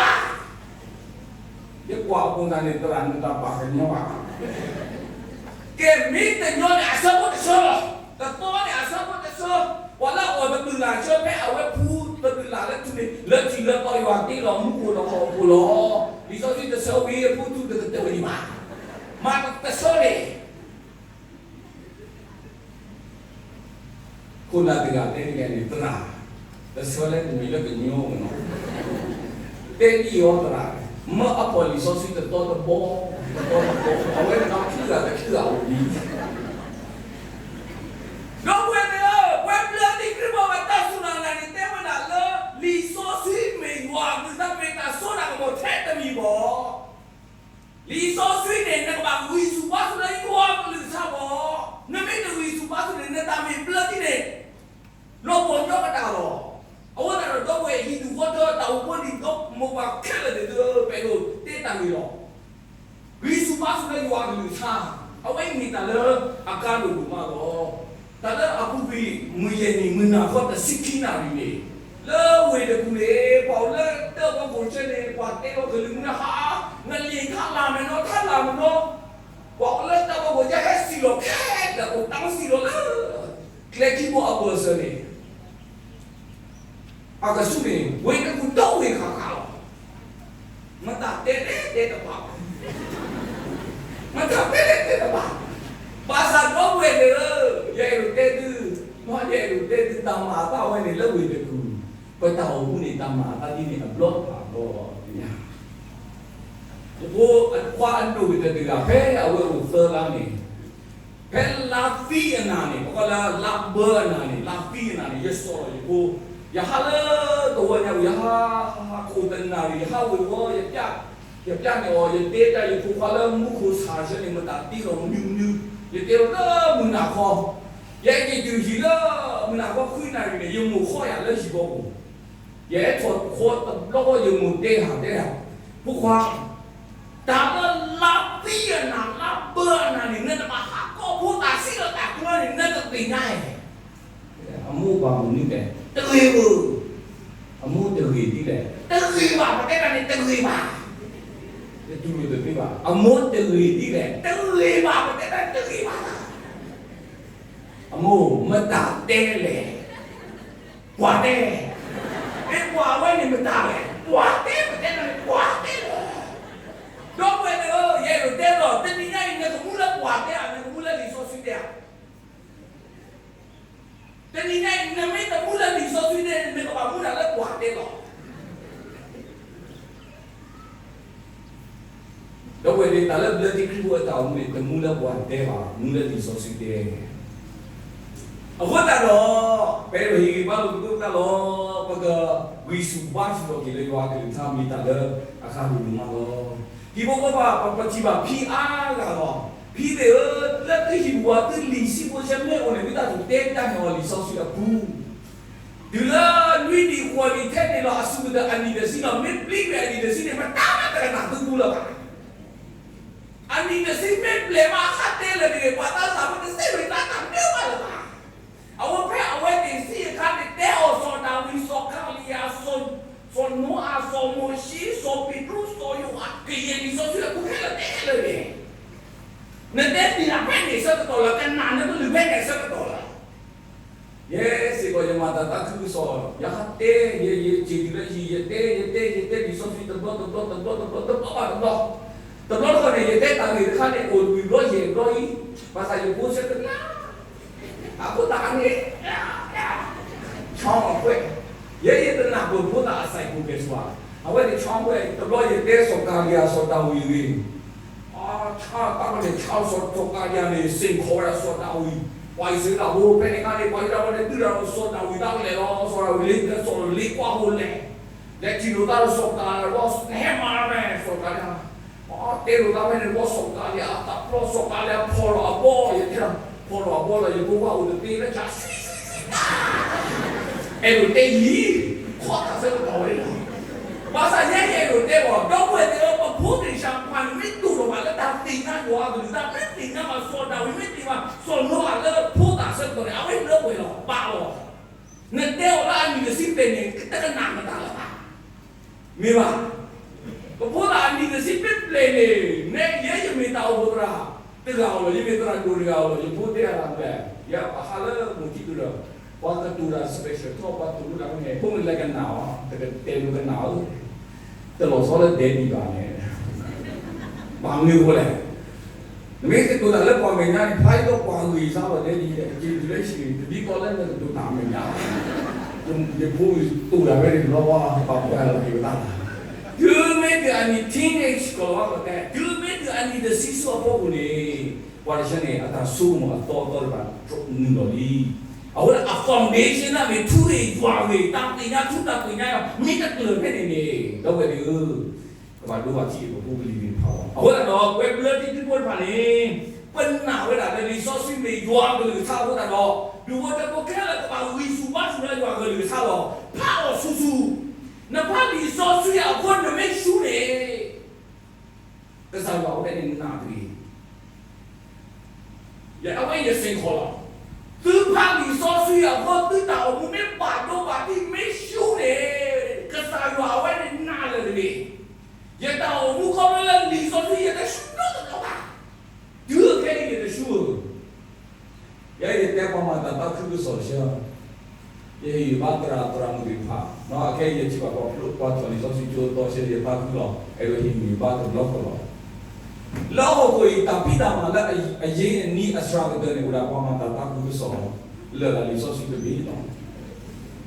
ယကွၢ်အပူၤတၢ်န့ၣ် သရၣ်နတၢ်ဘၣ်ကညီဘၣ်, ကဲ မ့ၢ်တညီန့ၣ် အဆၢဖိတဆၢလီၤ. တသီန့ၣ် အဆၢဖိတဆၢ, ပှၤလၢအအိၣ်သဘျုးလၢ်ဆၢဖဲအဝဲဖူသဘျုးလၢ်လၢထူန့ၣ် လၢထံးလၢသီယွၤတ့လီၤမူခိၣ်ဒီးဟီၣ်ခိၣ်လီၤ. လံာ်စီဆှံတဆၢဝံၤအဖူထူတကတၢၢ်န့ၣ်ဘၣ်, မၤတဆၢန့ၣ် ခိၣ်နၢ်တဂၤတဲတဂၤန့ၣ် သရၣ်, တဆၢလၢတမံၤလၢကညီဝဲနီၤ, တဲဒ်အံၤအီၤသရၣ်, မၢအပီၢ်လံာ်စီဆှံတသီတဘီ, တသီတဘီ, အဝဲနီၤခံဂၤတခံဂၤအိၣ်ဒံး ဒီပုၢ်ဝဲၢ်သ့ၣ်ဧၢ, ပဝဲဘျၢထံခရံာ်ဖိအတၢ်စူၢ်တၢ်နာ်န့ၣ် တဲဝဲဒၣ်လၢ လံာ်စီဆှံမ့ၢ်ယွၤအကလုၢ်ကထါ မ့ၢ်တၢ်စိတၢ်ကမီၤထဲတမံၤဘၣ်. လံာ်စီဆှံန့ၣ် နကဘၣ်ဝံစူၤဘါစူၤလၢယွၤအကလုၢ်ကထါဘၣ်. နမ့ၢ်တဝံစူၤဘါစူၤန့ၣ် နတၢ်မ့ၢ်ဘျၢထံန့ၣ် လီၤပှီၢ်ညီကဒၣ်လီၤ. အဃိသတးဒီး ဒီပုၢ်ဝဲၢ်ဟံၣ်ဒူၣ်ဃီထၢ တၢ်အိၣ်ဖှိၣ်လံာ်ဒိၣ်မိၢ်ပှၢ်ခဲလၢာ်န့ၣ် ပအဲၣ်ဒိးတဲတၢ်ဂ့ၢ်လီၤ. ဝံစူၤဘါစူၤလၢယွၤအကလုၢ်ကထါ, အဝဲအံၤမ့ၢ်တၢ်လၢအကါဒိၣ်ဒိၣ်မးလီၤ. တၢ်လၢအပူၤကွံာ် မုၢ်ယဲၢ်နံၣ် မုၢ်နၤခီတဆံခံနၣ်ရံၣ်န့ၣ် လၢဝ့ၢ်တကူၣ်န့ၣ် ပှၤအိၣ်လၢတၢ်ဘီကိၣ်ဆၢန့ၣ် ပှၤတဲလီၤကလုၢ်မုၢ်ဟါ, နလံာ်ထါလၢ်မဲာ်နီၤ ထါလၢ်မဲာ်နီၤ, ပှၤအိၣ်လၢတၢ်ဘီကိၣ်ဆၢဟဲစံၣ်လီၤခဲ ဒီးအိၣ်တၢ်စံၣ်လီၤလၢ ကျဲခံဘိအဘၢၣ်စၢၤန့ၣ် အကဆူၣ်န့ၣ် ဝ့ၢ်တကူၣ်ဒီဝ့ၢ်ဃၣ်ဃၣ်လီၤ. မတၤတဲလဲၣ်တဲတဘၣ်ဘၣ်, မတၤတဲလဲၣ်တဲတဘၣ်, ဘၣ်ဆၣ်ဒီပုၢ်ဝဲၢ်သ့ၣ်ဧၢ, ယအဲၣ်ဒိးတဲသု, ယအဲၣ်ဒိးတဲသုတၢ်မၤအသးဝဲန့ၣ်လၢဝ့ၢ်တကူၣ်, ပတၢ်အိၣ်မူန့ၣ် တၢ်မၤအသးဒ်န့ၣ်အဘျီတဖၣ်အဘျီလီၤ. ယဖိခွါအဒိၣ်ကတၢၢ်တဂၤ ဖဲအဝဲအိၣ်သၢလါန့ၣ် ဖဲလါသံအနၤန့ၣ် ပကိးလၢလါဘၢအနၤန့ၣ် လါသံအနၤန့ၣ် ယစိာ်လီၤယဖိ, ယဟးလၢကဝီၤညါပူၤ ယဟး, ဟးခိၣ်တနၣ်ရံၣ် ယဟးဝ့ၤဝီၤ, ယပျၢ်န့ၢ်အီၤ ယတဲတၢ်ယဖိခွါလၢမူခိၣ်ဆၣ်ဆၢန့ၣ် မတၤတ့လီၤမနုၤမနုၤ, ယတဲလီၤလၢမုၢ်နၤခီ, ယအဲၣ်က့ၤတုၤဟံၣ်လၢမုၢ်နၤခီခွံနၣ်ရံၣ်န့ၣ် ယမိၢ်ဃီယၤလၢဟံၣ်ဘီပူၤ, ယအဲၣ်ထီၣ်ဃီတဘျီဃီ ယမိၢ်တဲယၤတဲယၤ, ဖိခွါ တၢ်လၢလါသံအနၤ လါဘၢအနၤန့ၣ် နတဘၣ်ဟးကိးဖိသၣ်ဆံးလီၤတၢ်ကျၢန့ၣ် နတသ့ၣ်ညါဧါ. အမိၢ်ဘၣ်မနုၤလဲၣ်, တဂ့ၤဧၢ, အမိၢ်တဂ့ၤဒ်လဲၣ်, တဂ့ၤဘၣ် ပတဲတၢ်န့ၣ်တဂ့ၤဘၣ်, တတူၢ်လိာ်တသ့ဘၣ်, အမိၢ်တဂ့ၤဒ်လဲၣ်, တဂ့ၤဘၣ် ပတဲတၢ်န့ၣ်တဂ့ၤဘၣ်, အမိၢ်မတၤတဲလဲၣ် ပှၤတဲ, မ့ၢ်ပှၤဝဲန့ၣ်မတၤလဲၣ်, ပှၤတဲ ပတဲတၢ်န့ၣ် ပှၤတဲလီၤ. ဒီပုၢ်ဝဲၢ်သ့ၣ်ဧၢ, ယအဲၣ်ဒိးတဲဒီး တနံၤညါအံၤ နကမူလၢပှၤတဲဧါ, နကမူလၢလံာ်စီဆှံတဲဧါ. တနံၤညါအံၤ နမ့ၢ်တမူလၢလံာ်စီဆှံတဲ နကဘၣ်မူဒၣ်လၢပှၤတဲလီၤ. ဒီပုၢ်ဝဲၢ်သ့ၣ် တၢ်လၢဘျၢထံခရံာ်ဖိအတၢ်အိၣ်မူန့ၣ် တမူလၢပှၤတဲဘၣ်, မူလၢလံာ်စီဆှံတဲ. အဃိသတးဒီး ပအဲၣ်ဒိးဟ့ၣ်ဂံၢ်ဘါလိာ်သကိးတၢ်လီၤ. ပကဂံၢ်ဆူၣ်ဘါဆူၣ်ထီၣ်က့ၤလၢယွၤအကလုၢ်ကထါ မ့ၢ်တၢ်လၢအဃၣ်လိၤလိၤမးလီၤ. ဟံၣ်ဖိဃီဖိ ပထံၣ်ဘၣ်ဖံအါဂၤလီၤ. ဖံသ့ၣ်ဧၢ, လၢသုဟံၣ်ပူၤအီၤ သုလံာ်ဆံးဖိဆၢမ့ၢ်အိၣ်န့ၣ် မ့ၢ်တၢ်ထူၣ်တဲတၢ်န့ၣ်အီၤလံာ်စီဆှံအပူၤ တုၤလၢနွံနံၣ်ဃိးနံၣ်ထဲန့ၣ်လီၤ အစူၢ်ကတၢၢ်အနံၣ်တဆံလီၤ. မ့ၢ်ပျံၤကွံာ်အနံၣ်တဆံန့ၣ် မတၤမးတကနၣ်သုပူလၢၤဘၣ်. အနံၣ်တဆံမ့ၢ်ပျဲၢ်မး အဟးတဲလၢၤတဂ့ၤ, ပှၤသးစၢ်ဖိတသ့ဝဲတၢ်တၢ်မနုၤဘၣ်လၢၤဘၣ်. အဝဲဖဲအဝဲသ့ၣ်စံးအခါန့ၣ် တဲအီၤစီၤဒၤဝံး, စီၤကၤလံယၤ, စီၤနိအၤ, စီၤမိၤၡ့, စီၤပ့းတရူး, စီၤယိၤဟၣ်, ကယဲၢ်လံာ်စီဆှံအပူၤခဲလၢာ်တဲခဲလၢာ်န့ၣ် နတဲမ့ၢ်ဒၣ်ဖဲန့ၣ်ဆၢကတီၢ်လီၤ, ကနၣ်နကလုၢ်ဖဲန့ၣ်ဆၢကတီၢ်လီၤ. ယဲစ့ၢ်ကီး ယမၤတၢ်သးခုကစီၣ်, ယဟးတဲ, ယ, ယစံၣ်တုၤလၢယံၤ ယတဲ, ယတဲ, ယတဲလံာ်စီဆှံတဘျီတဘျီတဘျီတဘျီ တဘျီဘၣ်တဘျီ, တဘျီတခီန့ၣ် ယတဲတၢ်ဂ့ၢ်တခါန့ၣ် အိၣ်လွံၢ်ဘျီယဲၢ်ဘျီအံၤ, ဘၣ်ဆၣ်ယဖိဆၢကနၣ် အဃိသတးန့ၣ် ဆီအီၤကွဲး, ယဲယတနၢ်ပၢၢ်ဖိသၣ်အ psychology ဘၣ်, အဝဲန့ၣ်ဆီအီၤကွဲး, တဘျီယတဲစီၤကၤလံယၤ စီၤဒၤဝံးအဂ့ၢ်, အတၢ်န့ၣ် ဆီအီၤ စီၤကၤလံယၤန့ၣ် စ့ၢ်ကီးဝဲဒၣ်စီၤဒၤဝံး, ပှၤအံၣ်စရ့လးဖိဖဲန့ၣ်အခါန့ၣ် ပှၤအံၣ်စရ့လးဖိန့ၣ် ဒုးတၢ်ဒီးစီၤဒၤဝံးဘၣ်ကလဲာ်လီၤ, စီၤဒၤဝံးလ့လၢစီၤလ့ကွၢ်ဖိလဲၣ်, လဲၤထံၣ်လိာ်သးဒီးစီၤကၤလံယၤ ဟဲမၤမ့ၢ်စီၤကၤလံယၤ တဲလိာ်သးဖဲန့ၣ် ဘီစီၤကၤလံယၤ အသးဖျိး စီၤကၤလံယၤ ဖီၣ်လီၤအဘီ ယတဲ, ဖီၣ်လီၤအဘီလီၤ ယဖိခွါအိၣ်တသ့လၢ ဆှံဆှံဆှံတၢ်, အဲၣ်ဒိးတဲယံၤ, ခီၣ်တၢ်ဆၢကတီၢ်ဝဲလီၤ. ဘၣ်ဆၣ်ယဲယအဲၣ်ဒိးတဲအီၤ ဒီပုၢ်ဝဲၢ်သ့ၣ်ဧၢ, ပဖိသ့ၣ်ဆၣ်ပှၢ်န့ၣ် မ့ၢ်တူၢ်လိာ်ဘၣ်လၢတၢ်သ့ၣ်ညါယွၤအကလုၢ်ကထါ, မ့ၢ်သ့ၣ်ညါဘၣ်စီၤဒၤဝံး, မ့ၢ်သ့ၣ်ညါဘၣ်စီၤနိအၤလၢဖိသၣ်ဆၢကတီၢ်န့ၣ် အဝဲလၢပှဲၤလီၤ ဘၣ်လီၤ. နတဲအီၤလၢအနံၣ်တဆံပျဲၢ်န့ၣ် တကနၣ်မတၤလၢၤဘၣ် မ့ၢ်ဘၣ်, ပဖိသၣ်အနံၣ်တဆံပျဲၢ်န့ၣ် နဲယဲယမ့ၢ်တၢ်အိၣ်ဖှိၣ်သရၣ်တဂၤဧိၤလီၤ, ယမ့ၢ်သရၣ်ဒိၣ်တဂၤဧိၤလီၤ, ယဖိတဲအသးလဲၣ်, ယပဟးလၢမိၢ်ထံကရၢၢ်, ပှၤကတိၤတၢ် special ထီၣ် ပှၤကတိၤတၢ်ဖဲန့ၣ် ဖိမုၣ်လဲၤကနၣ်အီၤ, တကတဲာ်လိာ်ကနၣ်ဧၢ, တလီၤဆီလၢဒဲးဒံးဘၣ်န့ၣ်, ဘၣ်မနုၤအဃိလဲၣ် နမ့ၢ်ကတိၤတၢ်လၢပှၤမဲာ်ညါန့ၣ် ဖျါဒ်သိးပှၤဂ့ၤစါလီၤဒဲးဒံး က့ၤတုၤလၢဟံၣ် တဒ်သိးလၢနကတိၤတၢ်မဲာ်ညါ, ယဖိတိၤတၢ်ဖဲန့ၣ်တဘျီဘၣ် ပှၤပှဲၤလီၤက့ၤဝဲဒၣ်, တုၤမ့ၢ်တုၤအနံၣ် teenage ကီၢ်လီၤကတဲ, တုၤမ့ၢ်တုၤအနံၣ်တဆံဆူအဖီခိၣ်န့ၣ်, ပှၤတဆၢန့ၣ် အတၢ်ဆိကမိၣ်အသီအသီတဖၣ်နုာ်လီၤလံ. အဃိဒီးအ foundation န့ၣ်မ့ၢ်ထူဂ့ၤယွၤဂ့ၤ တၢ်သ့ၣ်ညါထူတၢ်သ့ၣ်ညါယွၤ မ့ၢ်တကျၢၤဖဲန့ၣ်န့ၣ် ဒီပုၢ်ဝဲၢ်သ့ၣ်ဧၢ ကဘၣ်ဒိဘၣ်ထံးပဖိပလံၤသ့ၣ်တဖၣ်လီၤ. အဃိသတးဒီး ပဝဲဘျၢထံခရံာ်ဖိတဖၣ်န့ၣ် ပနာ်ဝဲဒၣ်လၢလံာ်စီဆှံမ့ၢ်ယွၤအကလုၢ်ကထါအဃိသတးဒီး ဒူၣ်ဖိထၢဖိခဲလၢာ်ကဘၣ်ဂံၢ်ဆူၣ်ဘါဆူၣ်လၢယွၤအကလုၢ်ကထါလီၤ. ဖးအီၤဆူၣ်ဆူၣ်, နဖးလံာ်စီဆှံအဃိနမ့ၢ်ဆူၣ်န့ၣ် ကစၢ်ယွၤဝဲန့ၣ်နာ်တဂ့ၤ. ယအဝဲယစ့ၢ်ကီးလီၤ. သုဖးလံာ်စီဆှံအဃိ သုတၢ်အိၣ်မူမ့ၢ်ဘၣ်ဒိဘၣ်ထံး မ့ၢ်ဆူၣ်န့ၣ် ယဟ့ၣ်ဂံၢ်ဘါသရၣ်သရၣ်မုၣ်သ့ၣ်တဖၣ်, အခဲအံၤယထံၣ်ဘၣ်ပှၤဖျိပှၤထီၣ်လံာ်စီဆှံကၠိအသီဆှၢယသးခုလီၤ. အဲၣ်ဒိးဟ့ၣ်ဂံၢ်ဘါတဘျီဃီလီၤ. လၢဟီၣ်ခိၣ်အံၤ တၢ်ဖံးတၢ်မၤလၢအရ့အနံၤအစှၤကတၢၢ်န့ၣ် အိၣ်ဒၣ်ပှၤမၤတၢ်သးခုကစီၣ် လၢာ်လၢလံာ်စီဆှံတဘ့ၣ်လီၤ.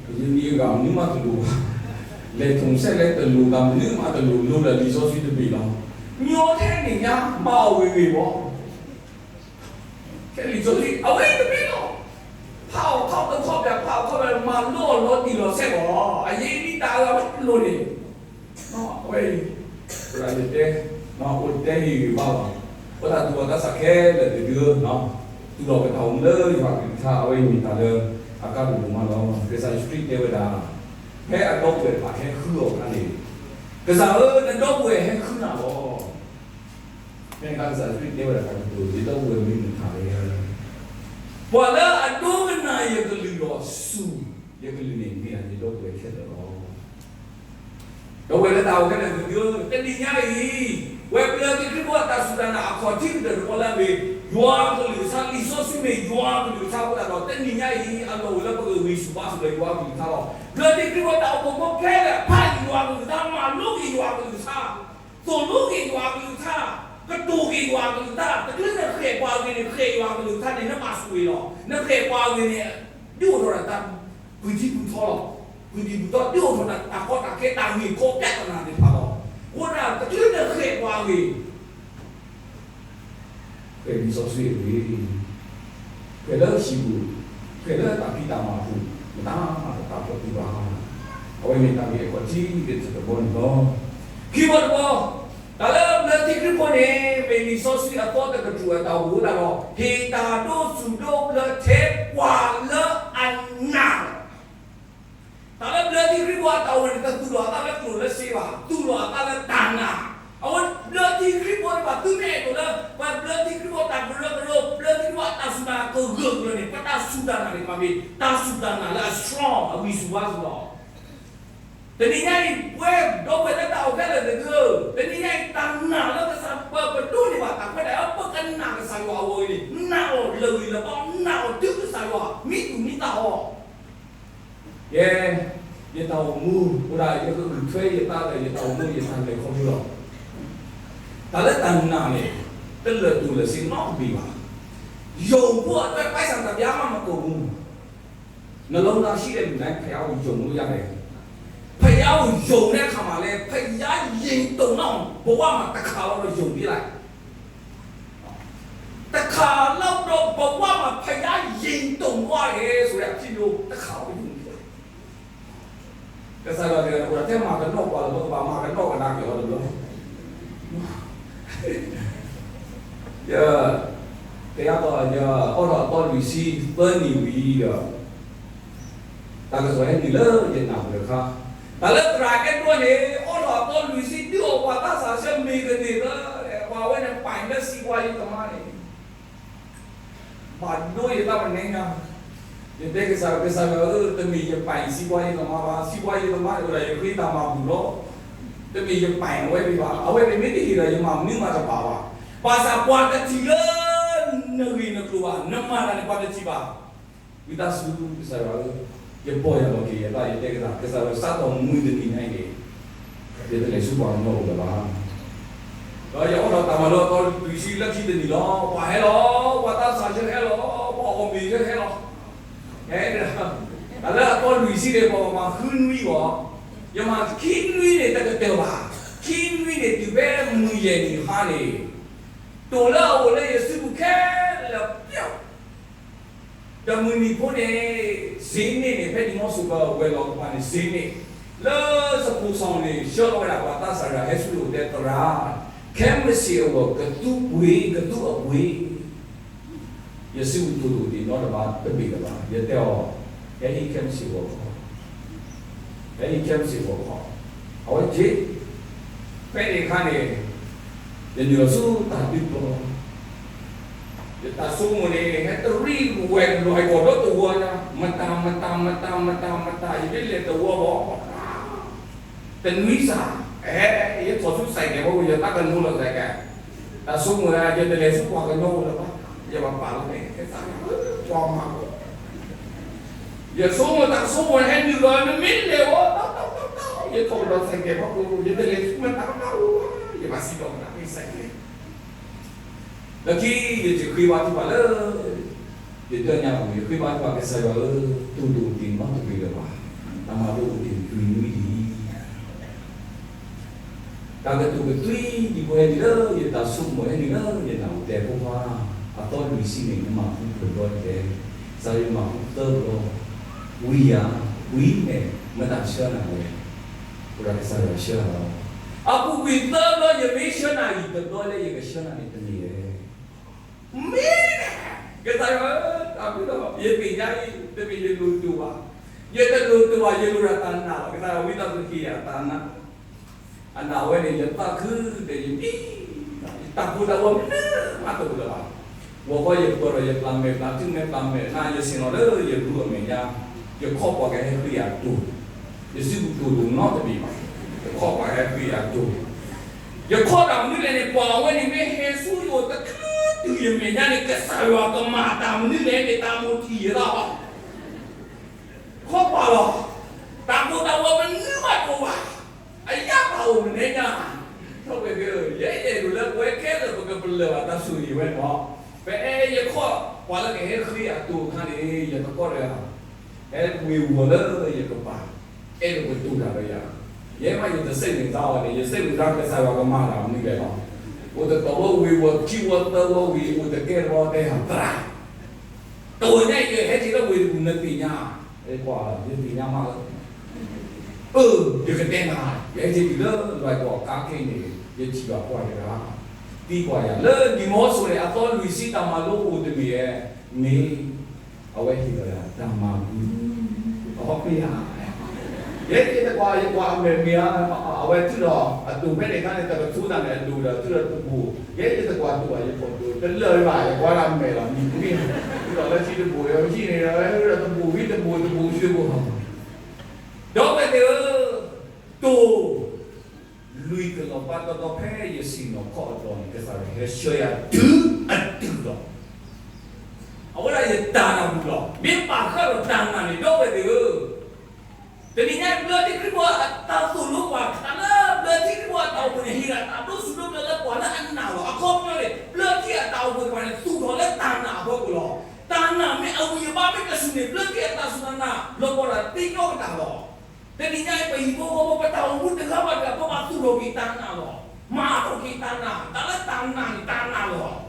အရ့အနံၤအဂၤမနုၤမးတလိၣ်ဘၣ်, လဲၤထိၣ်စဲလဲၤတလိၣ်ဘၣ် မနုၤမးတလိၣ် လိၣ်လၢလံာ်စီဆှံတဘ့ၣ်လီၤ. ညီထဲန့ၣ်ညါ မၤအီၣ်ဂ့ၤဂ့ၤဘၣ် ခဲလံာ်စီဆှံ အဝဲအံၤတမ့ၢ်လီၤ. ဖးအီၤခီၣ်တခီၣ် ဖးအီၤခီၣ်ဖး မၤလိအီၤလီၤတံၢ်လီၤဆဲးလီၤ. အရ့အနံၤတၢ်အဂၤဝဲတလိၣ်န့ၣ်, အဝဲအံၤ ပှၤတဲ, အိၣ်တဲဟ့ၣ်ဂံၢ်ဘါလီၤ. အဃိသတးဒီးတၢ်သးစၢ်ခဲလၢာ်တဒု, သူၣ်ထီၣ်ပတၢ်အိၣ်မူလၢယွၤကလုၢ်ကထါ အဝဲအံၤမ့ၢ်တၢ်လၢအကါဒိၣ်ဒိၣ်မးလီၤ. ကစၢ်ယ့ၣ်ၡူးခရံာ်တဲဝဲဒၣ်, ဖဲအဒီပုၢ်ဝဲၢ်တဖၣ်ဟဲဃုအီၤအခါန့ၣ်, ကစၢ်ဧၢ, နဒီပုၢ်ဝဲၢ်ဟဲဃုနၤလီၤ. ဖဲန့ၣ်အခါကစၢ်ယ့ၣ်ၡူးခရံာ်တဲဝဲဒၣ်တၢ်ကတိၤ, ယဒီပုၢ်ဝဲၢ်မ့ၢ်မတၤလဲၣ်. ပှၤလၢအဒိကနၣ်ယကလုၢ်ဒီးစူၢ်ယကလုၢ်န့ၣ် မ့ၢ်ဒၣ်ယဒီပုၢ်ဝဲၢ်ခဲလၢာ်လီၤ. ဒီပုၢ်ဝဲၢ်လၢတၢ်အိၣ်ခဲလၢာ်သ့ၣ်ဧၢ, တနံၤညါအံၤ, ပဝဲဘျၢထံခရံာ်ဖိအတၢ်စူၢ်တၢ်နာ်အခီၣ်ထံးကတၢၢ်တဘီလၢအမ့ၢ် ယွၤကလုၢ်ကထါ, လံာ်စီဆှံမ့ၢ်ယွၤကလုၢ်ကထါအဃိသတးဒီး တနံၤညါအံၤ အလီၢ်အိၣ်လၢပကဂံၢ်ဆူၣ်ဘါဆူၣ်ဒီးယွၤကလုၢ်ကထါလီၤ. ဘျၢထံခရံာ်ဖိတၢ်အိၣ်ဖှိၣ်ဖိခဲလၢာ် ဖးယွၤကလုၢ်ကထါ, မၤလိက့ၤယွၤကလုၢ်ကထါ, သိၣ်လိက့ၤယွၤကလုၢ်ကထါ, ကတိၤက့ၤယွၤကလုၢ်ကထါ, တချုးနဃဲၣ်ပှၤဂ့ၤန့ၣ် ဃဲၣ်ယွၤကလုၢ်ကထါန့ၣ် နဘၣ်ဆိၣ်ဂ့ၤလီၤ. နဃဲၣ်ပှၤဂ့ၤန့ၣ် ဒုးအိၣ်ထီၣ်ဒၣ်တၢ်ပှံၤထံပှံၤထီလီၤ. ပှံၤထံပှံၤထီ ဒုးအိၣ်ထီၣ်ဒၣ်တၢ်ကီတၢ်ခဲတၢ်ဂ့ၢ်ခိးကဲတနၢ်သ့ၣ်တဖၣ်လီၤ. အဃိဒၣ်တချုးနဃဲၣ်ပှၤဂ့ၤ ဃဲၣ်လံာ်စီဆှံအဂ့ၢ်, ဃဲၣ်လၢဟံၣ်ပူၤ, ဃဲၣ်လၢတၢ်ဖံးတၢ်မၤအပူၤ, မတၤမၤတသးဖီၣ်သုဘၣ်. အဝဲမ့ၢ်တၢ်ဂ့ၢ်အခီၣ်ထံးကတၢၢ်တဘီန့ၣ်လီၤ. ခံဘီတဘီ, တၢ်လၢဘျၢထံခရံာ်ဖိန့ၣ် မ့ၢ်လံာ်စီဆှံအသီတကတြူၢ်အတၢ်အိၣ်ဖှိၣ်အဃိသတးဒီး ဟ့ၣ်တၢ်ဒိးစူၣ်ဒိးဘျၢထဲပှၤလၢအနာ်လီၤ. တၢ်လၢဘျၢထံခရံာ်ဖိအတၢ်အိၣ်ဖှိၣ်န့ၣ် တသူၣ်လီၤအသးလၢကျိၣ်လၢစ့ဘၣ်, သူၣ်လီၤအသးလၢတၢ်နာ်. အဝဲဘျၢထံခရံာ်ဖိန့ၣ်ဘၣ် သုမ့ၢ်အဲၣ်ဒိးလၢ ပဘျၢထံခရံာ်ဖိတၢ်ကရၢကရိ, ဘျၢထံခရံာ်ဖိတၢ်စူၢ်နာ်ကဂၢၢ်ကျၢၤန့ၣ် ပတၢ်စူၢ်တၢ်နာ်န့ၣ် မ့ၢ်တၢ်စူၢ်တၢ်နာ်လၢအ strong အဂံၢ်ဆူၣ်ဘါဆူၣ်လီၤ. တနံၤညါအံၤ ပဝဲဒီပုၢ်ဝဲၢ်လၢတၢ်အိၣ်ဖှိၣ်ခဲလၢာ်သ့ၣ်ဧၢ, တနံၤညါအံၤ တၢ်နာ်လၢကစၢ်ပပဒိးန့ၢ်ဘၣ်တၢ်ခွဲးတၢ်ယာ် ပကနာ်ကစၢ်ယွၤအဂီၢ်အံၤန့ၣ် နာ်အီၤလၢာ်ဂ့ၤလၢာ်ဘီ, နာ်အီၤတုၤကစၢ်ယွၤမံသူၣ်မံသးအီၤ ယဲ, ယတၢ်အိၣ်မူ အိၣ်ဒၣ်ယကဂုာ်ထွဲယသးဒီး ယတၢ်အိၣ်မူယတၢ်လဲၤခီဖျိလီၤ. တၢ်လၢတၢ်နာ်န့ၣ် တလၢာ်တူာ်လၢာ်စ့နီတဘ့ၣ်ဘၣ်. ယုံဖို့အတွက် ပိုက်ဆံတပြားမှမကုန်ဘူး. နှလုံးသားရှိတဲ့လူတိုင်း ဘုရားကိုယုံလို့ရတယ်. ဘုရားကိုယုံတဲ့အခါမှာလည်း ဘုရားရင်တုန်တော့ ဘဝမှာတစ်ခါတော့ယုံပြလိုက်. တစ်ခါလောက်တော့ ဘဝမှာ ဘုရားရင်တုန်သွားတယ်ဆိုတဲ့အဖြစ်မျိုး တစ်ခါတော့ယုံပြလိုက်. ကစၢ်ယွၤတဲ ထဲမှာကနီၣ်ပှၤလၢပကဘၣ်မၤကနီၣ်ကဒါက့ၤအီၤတဘျီ. ယ, တဲအါထီၣ် ယအိးထီၣ်အသီလွံၢ်ဆံသၢနံၣ်ဝံၤဒီး တၢ်ကစီၣ်ဟဲနုာ်လၢယနၢ်ပူၤတခါ, တၢ်လၢသရၣ်အဲၣ်ဒိးန့ၣ် အိးထီၣ်အသီလွံၢ်ဆံ ဒုးအီၣ်ပှၤသးစၢ်ဆၢမ့ၢ်ကန့ၢ်သၢ, ပှၤဝဲန့ၣ် ပိုင်လၢစီးပွားရေးသမားန့ၣ် ဘၣ်ဒိယသးပနဲငါ, ယတဲကစၢ်ယွၤ, ကစၢ်ယွၤဧၢ, တမ့ၢ်ယပိုင်စီးပွားရေးသမားဘၣ်, စီးပွားရေးသမားအိၣ်ဒၣ်ယဃ့တၢ်မၤဘူၣ်လီၤ. တမ့ၢ်ယပိုင်အဝဲသ့ၣ်ဘၣ်, အဝဲသ့ၣ်မ့ၢ်တဟ့ၣ်ဒီး ယမၤမနုၤမၤတဘၣ်ဘၣ်. ဘၣ်ဆၣ်ပှၤတထံၣ်လၢ နဂ့ၢ်နကျိၤဘၣ်, နမၤတၢ်န့ၣ်ပှၤတထံၣ်ဘၣ်. ဝံသးစူၤ ကစၢ်ယွၤဧၢ, ယပီၢ်ယၢ်လီၤက့ၤယသး, ယတဲကစၢ်, ကစၢ်ယွၤ စးထီၣ်မုၢ်တနံၤညါအံၤန့ၣ် ယတလဲၤဆူပှၤကညီအိၣ်လၢၤဘၣ်. ဒီးယအိးထီၣ်တၢ်မၤလိအသီလွံၢ်ဆံလၢခံတနံၤလီၤ. ပှၤဟဲလီၤ, ပှၤသးစၢ်ဆၢဟဲလီၤ, ပှၤအီၣ်မ့ၤဆၢဟဲလီၤ. ဟဲ, တၢ်လၢအသီလွံၢ်ဆံန့ၣ် ပှၤမၤဃုနွံဂီၢ်, ယမၤခံနွံန့ၣ်တကတၢၢ်ဘၣ်. ခံနွံန့ၣ်တုၤဖဲမုၢ်ယဲၢ်နံၤဟါန့ၣ် တိၢ်လၢအအိၣ်လၢယစုပူၤခဲလၢာ်ပျီ တမုၢ်နံၤဖိန့ၣ် စ့န့ၣ်န့ၣ် ဖဲဒံမီဆိၣ်ပဝဲၤလီၢ်ကပၤန့ၣ် စ့န့ၣ် လၢစဖိစီၤန့ၣ် ဆှၢလီၤဝဲဒၣ်ပှၤသးစၢ်တဂၤ ဟဲဆူယအိၣ်တဲသရၣ်, ခဲမုၢ်ဆ့ၣ်အဂီၢ် ကသူပှ့ၤ ကသူအပှ့ၤ ယစုပူၤတိၢ်ဒိၣ်ဒံးနီတဘျီတဘ့ၣ်လၢၤဘၣ်. ယတဲအီၤ, ဟဲဟံးခဲမုၢ်ဆ့ၣ်ဂီၤခီ, ဟဲဟံးခဲမုၢ်ဆ့ၣ်ဂီၤခီ, အဝဲက့ၤ ဖဲန့ၣ်အခါန့ၣ် ယနုာ်လီၤဆူတၢ်ဒုးပျီလီၤ. ယတၢ်ဆိကမိၣ်န့ၣ် ဟဲတရံးဝဲတလီၢ်ဟဲကီၢ်ဒီတဝီညါ, မတၤ မတၤ မတၤ မတၤ မတၤ ယမ့ၢ်လဲၤတဝီဘၣ် တနွံစၢ်, အဲ ယထီၣ်ဆူစဲးကဲးဖိ ယသးကနိလီၤစဲးကဲး, တၢ်ဆိကမိၣ် ယတလဲၤဆူပှၤကညီအိၣ်လၢၤဘၣ်, ယဘၣ်ပာ်လီၤန့ၣ် ကစၢ်ယွၤ ကွၢ်မၤလီၤ. ယဆိကမိၣ်တၢ်ဆိကမိၣ်ဟဲနုာ်လီၤ နမ့ၢ်လဲၤဝဲ ယထီၣ်ကဒီးစဲးကဲးဖီခိၣ် ယတလဲၤဆူမတၤမတၤအိၣ်ဘၣ် ယဘၣ်စံးဒီးမတၤမ့ၢ်စဲးကဲး လၢခံ ယတဃ့ဘါထုကဖၣ်လၢ ယတၢ်ညၣ်ပူၤ ယဃ့ဘါထုကဖၣ် ကစၢ်ယွၤဧၢ, တၢ်ဒိၣ်အိၣ်တ့ၢ်နီတဘ့ၣ်လၢၤဘၣ်, တၢ်မၤလိအိၣ်တ့ၢ်လွံၢ်နွံဒ်အံၤ တၢ်ကတိၤကသွံဒ်ဖိဟဲနုာ်လၢယတၢ်ဆိကမိၣ် ဟဲနုာ်လၢယနၢ်ဟူ တဲဖိခွါ, အသီလွံၢ်ဆံန့ၣ် နမၤဃူပှဲၤဘျီဒ်လဲၣ်, ကစၢ်ယွၤမၤဃူသၢဘျီ, ဝံၤယၤ, ဝံၤန့ၣ် မတၤဆှၢနၤဝဲ, အဃိဒီးကစၢ်ယွၤဆှၢနၤလီၤ. အပူၤကွံာ်သၢဘျီ ယမ့ၢ်ဆှၢနၤအံၤ တဘျီလၢယကဆှၢနၤန့ၣ်တမ့ၢ်ဧါ မ့ၢ်, ကစၢ်ယွၤဧၢ, တၢ်ဘျုးလီၤ, ယသ့ၣ်ညါအံၤ တမ့ၢ်ယလိၣ်ဒိၣ်ဘၣ်, ယတလိၣ်ဒိၣ်ဘၣ် ယလိၣ်ဒၣ်တၢ်နာ်လီၤ. ကစၢ်ယွၤဝံသးစူၤဟ့ၣ်ယၤတၢ်နာ်, အနာ်ဝဲန့ၣ် ယသးခုဒီးယမံ, ယတၢ်ကိၢ်တၢ်ဂီၤမနုၤမးတအိၣ်လၢၤဘၣ်. ဂီၤခီယပၢၢ်ဒီးယပျၢ်မဲာ် ပျၢ်ထူမဲာ် ပျၢ်မဲာ်နါ ယဆ့ၣ်နီၤလၢယရူအမဲာ်ညါ, ယခီၣ်ပှၤကဟဲဃ့ယၤတိၢ်, ယစုပူၤတိၢ်ဒိၣ်နီတဘ့ၣ်ဘၣ်, ယခီၣ်ပှၤကဟဲဃ့ယၤတိၢ် ယခီၣ်တၢ်မနုၤလဲၣ်န့ၣ် ပှၤအဝဲန့ၣ်မ့ၢ်ဟဲဆူယအိၣ်တချုးတုၤယမဲာ်ညါန့ၣ် ကစၢ်ယွၤကမၤတၢ်မနုၤလဲၣ်န့ၣ် တၢ်မိၣ်ထံၣ်ယသးဘၣ်. ခီၣ်ပှၤလီၤ. တၢ်ကိၢ်တၢ်ဂီၤမနုၤမးတအိၣ်ဘၣ်. အယၣ်ပာ်အိၣ်မနုၤညါ, ထီၣ်ဝဲက့ၤ ယဲယအဲၣ်ဒိးလၢပဝဲခဲလၢာ်ပကပလၢၢ်ဘၣ်တၢ်ဆိၣ်ဂ့ၤဝဲန့ၣ်လီၤ. ပအဲၣ်ယခီၣ်ပှၤလၢကဟဲဃ့အတိၢ်အခါန့ၣ် ယသကိးတဂၤ ဟဲဝ့ၤဝီၤလၢယကပၤ, အဲၣ်ဒိးကတိၤတၢ်ဒီးယၤ, ယဲမးယတစိတ်ဝင်စားအီၤန့ၣ် ယစိတ်ဝင်စားကစၢ်ယွၤကမၤတၢ်မနုၤလဲၣ်လီၤ. အိၣ်တတီၤဝဲဝ့ၤဝီၤခံဝီသၢဝီဝံၤ အိၣ်တကဲတဝီတဲဟးသရၣ်, တဝီညါအံၤ ယဟဲက့ၤလၢဝ့ၤတပူၤ နသ့ၣ်ညါ, ယသ့ၣ်ညါမးလၢ အၢ ယကတဲနၤ, ယဟဲက့ၤတုၤလၢလွဲၢ်ကီၢ်ကါခ့န့ၣ် ယထံၣ်ဘၣ်ပှၤတဂၤ, သံကွၢ်ယၤ လၢဒံၣ်မီဆိန့ၣ် အသီလွံၢ်ဆံတၢ်မၤလိအိၣ်တမ့ၢ်ဧါ, မ့ၢ်, အဝဲဟ့ၣ်လီၤယၤတၢ်မၤဘူ, အမ့ၢ်ဧါ, ယဲယတကွၢ် ယကွၢ်အမဲာ်မ့ၢ်ဧါ, အဝဲထုးဒီးအတိၢ်ဖဲန့ၣ်အခါန့ၣ် တကထူတၢ်န့ၣ် အဒိၣ်ဒီးထုးဒီးတဘိ, ယဲယတကွၢ်ဒိၣ်ဘၣ် ယဖီၣ်ဒိၣ် တလၢာ်ဘၣ် ယကွၢ်ဒၣ်မဲာ်လီၤ နံၤပူၤန့ၣ်, ထုးဒီးလၢခံတဘိ ယဝဲဟံၣ်န့ၣ် တဘိဝံၤတဘိ တဘိဝံၤတဘိ ဒီပုၢ်ဝဲၢ်သ့ၣ်ဧၢ, တိၢ်, လွံၢ်ကလီၤဘၣ်တီတီဖဲယဆ့ၣ်နီၤခီၣ်အတီၤန့ၣ် ကစၢ်ယွၤဟဲဆှၢယၤတုၤအတုၤလီၤ. အဝဲဒၣ်ယတၢ်နၢ်ပူၤလီၤ. မ့ၢ်ပာ်ဃာ်ဒီးတၢ်နာ်န့ၣ် ဒီပုၢ်ဝဲၢ်သ့ၣ်ဧၢ, တနံၤညါအံၤ ဘျၢထံခရံာ်ဖိအတၢ်သိၣ်လိပှၤ တၢ်လၢဘျၢထံခရံာ်ဖိအတၢ်အိၣ်ဖှိၣ်န့ၣ် ဟ့ၣ်ဒၣ်တၢ်ဒိသူၣ်ဒိဘျၢလၢပှၤလၢအနာ်လီၤ. အခီပညီန့ၣ် ဘျၢထံအတၢ်အိၣ်ဖှိၣ်တဖၣ်န့ၣ် သူၣ်ထီၣ်လၢတၢ်နာ်အဖီခိၣ်လီၤ. တၢ်နာ်မ့ၢ်အဝံၤအဘါမ့ၢ်တဆူၣ်န့ၣ် ဘျၢထံအတၢ်စူၢ်တၢ်နာ် လီၤပှီၢ်ဒၣ်သ့ညီကတၢၢ်လီၤ. တနံၤညါအံၤ ပဟံၣ်ဖိဃီဖိ ပတၢ်အိၣ်မူတဂၤဘၣ်တဂၤ ပဘၣ်သူၣ်ထီၣ်က့ၤတၢ်နာ်လီၤ. မၤထီၣ်က့ၤတၢ်နာ်, တၢ်လၢတၢ်နာ်န့ၣ် တၢ်နာ်လီၤ.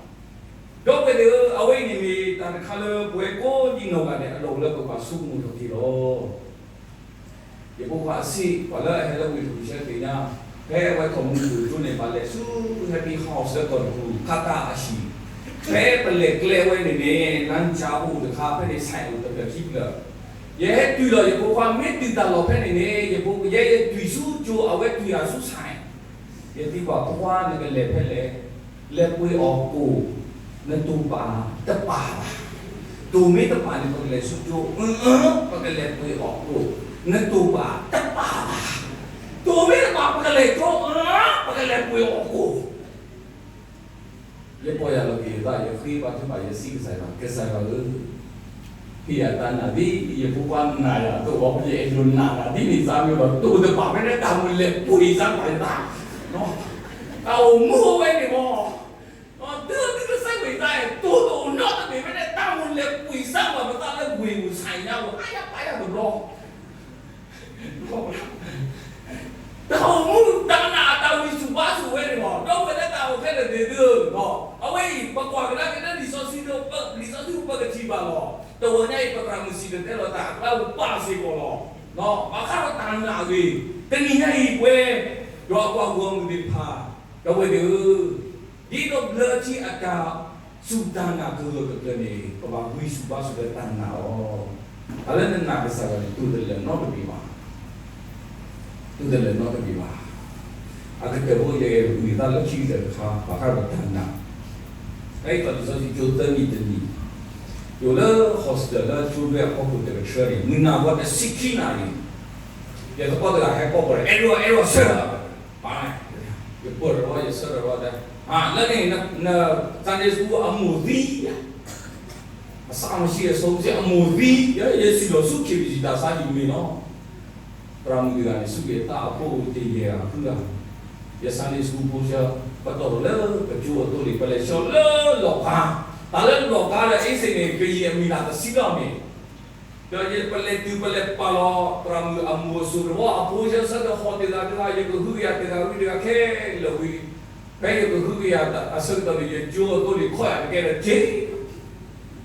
ဒီပုၢ်ဝဲၢ်သ့ၣ်ဧၢ, အဝဲအံၤန့ၣ်မ့ၢ်တၢ်တခါလၢပဝဲကိးဒံနီၢ်ဂၤဒဲး အလီၢ်အိၣ်လၢပကဘၣ်ဆိကမိၣ်ထီၣ်က့ၤလီၤ. ယဖိခွါအဆံး ပှၤလၢအဟဲလၢဝ့ၢ်တကူၣ်ဆၢသ့ၣ်ညါ, ဖဲအဝဲထီၣ်မူပူၤတကၠိန့ၣ် ဘၣ်လဲၤဆူ Happy House လၢကီၢ်တကူၣ် ခါတၢ်အဟံၣ်, ဖဲပလဲၤကျဲဝဲန့ၣ်န့ၣ် လမ်းကြားအိၣ်တခါ ဖဲန့ၣ် ဆိုင်အိၣ်တဖျၢၣ်ခံဖျၢၣ်, ယဟဲတုၤလီၤ ယဖိခွါမ့ၢ်တုၤတၢ်လီၢ်ဖဲန့ၣ်န့ၣ် ယဖိ ယဲယတုၤဆူကၠိ အဝဲတုၤအဆူ ဆိုင်, ယသံကွၢ်ဖိခွါ နကလဲၤဖဲလဲၣ်, လဲၤပှ့ၤအီၣ်ကိၣ်, နတိာ်ပာ်တပာ်ဘၣ်, တိာ်မ့ၢ်တပာ်န့ၣ် ပကလဲၤဆူကၠိ, အၢ ပကလဲၤပှ့ၤအီၣ်ကိၣ်, နတိာ်ပာ်တပာ်ဘၣ်, တိာ်မ့ၢ်တပာ် ပကလဲၤကၠိ, အၢ ပကလဲၤပှ့ၤအီၣ်ကိၣ် ယပီၢ်ယၢ်လီၤက့ၤယသး ယဃ့ဘါထုကဖၣ် ယစံးကစၢ်ယွၤ, ကစၢ်ယွၤဧၢ, ဟ့ၣ်ယၤတၢ်နာ်ဒ် ယဖိခွါနာ်ယၤအသိး ယအဲၣ်ဒိးနာ်တၢ်ဒ်န့ၣ် စးမ့ၢ်ဒီး တိာ်တပာ်ဖဲန့ၣ်တၢ်မုၢ်လဲၤပှ့ၤစၢ်ပှၤယသး, တၢ်အိၣ်မူအိၣ်ဝဲန့ၣ်မး, တုၤဒုးကစၢ်ဝဲသး တိာ်တအိၣ်နီတဘ့ၣ်ဖဲန့ၣ် တၢ်မုၢ်လဲၤပှ့ၤစၢ်ပှၤပသးလၢဝ့ၢ်ပူၤ ဆိုင်ညါပူၤ အါယၤပာ်ယၤတဘျီ တၢ်အိၣ်မူတၢ်နာ်အတၢ်ဝံၣ်ဆူၣ်ဘါဆူၣ်ဝဲန့ၣ်လီၤ. ဒီပုၢ်ဝဲၢ်လၢတၢ်အိၣ်ဖဲလဲၣ်သ့ၣ်သုဧၢ, အဝဲအံၤ ပကွၢ်ကဒါက့ၤလၢလံာ်စီဆှံ, လံာ်စီဆှံပကထံၣ်ဘၣ်လီၤ. တဝီညါအံၤ ပသရၣ်မုၣ်စံးတတဲလီၤတၢ်အကျါပူၤပာ်စ့ၢ်ကီးလီၤ. ဘၣ်ဃးဒီးတၢ်နာ်အဂ့ၢ်, တနံၤညါအံၤပဝဲ ယွၤအပှၤဂီၢ်မုၢ်သ့ၣ်တဖၣ်, ဒီပုၢ်ဝဲၢ်သ့ၣ်ဧၢ, ဒ်သိးဘျၢထံအတၢ်စူၢ်တၢ်နာ်ကဂၢၢ်ကကျၢၤန့ၣ် ပဘၣ်ဝံၣ်ဆူၣ်ဘါဆူၣ်လၢတၢ်နာ်လီၤ. တၢ်လၢနနာ်ကစၢ်ယွၤန့ၣ် တိာ်တလၢာ်နီတဘ့ၣ်ဘၣ်, တိာ်တလၢာ်နီတဘ့ၣ်ဘၣ်. အကတၢၢ်ဖိ ယအဲၣ်ဒိးဝံၤသးလၢခံကတၢၢ်တခါ ဘၣ်ဃးဒီးတၢ်နာ်, ဖဲယသးလံာ်စီဆှံကၠိသၢနံၣ်တနံၣ်, ယအိၣ်လၢ hostel လၢကၠိဒွဲၣ်အဖီခိၣ်တကထၢန့ၣ် မုၢ်နၤဂီၤတဆံခံနၣ်ရံၣ်, ယသကိးတဂၤဟဲကိးပှၤ အဲၣ်ဒိး အဲၣ်ဒိးဆၢ, ယပၢၢ်တရီ ယဆၢတရီ, လၢန့ၣ် န Sunday school အမိၢ်သံယၤ အစးမဆံးအဆိကတၢၢ် အမိၢ်သံ, ယဲယစံးဒီးဆူ ခ့ပစံး တၢ်ဆါဟံၣ်မ့ၢ်လီၤ. သရၣ်မုၣ်တဂၤန့ၣ် ဆူက့ၤသးအဖိတယဲၢ်ဂၤဃုဂၤ, ယ Sunday school ဖိဆၢ ပတီၢ်လီၤလၢကၠိအသိလ့ၣ် ပလဲၤဆှၢလၢလီၢ်ကါ, တၢ်လၢလီၢ်ကါဒီး အ့စ့ၣ်န့ၣ် ကယံာ်အမံၤလၢ်တဆံလီၤမ့ၢ် ဒီးယပလဲၤတုၤပလဲၤပာ်လီၤ သရၣ်မုၣ်အမိၢ်အစိၤတဝီ အဖိဆၢဆၢတဟီၣ်တဂၤတဂၤ ယကဟုကယာ်တဂၤဝံၤတဂၤခဲလၢာ်ဝံၤ, ဖဲယကဟုကယာ်အဆၢကတီၢ်န့ၣ် ယကၠိအသိလ့ၣ်ခီယၤတကဲဒီးက့ၤ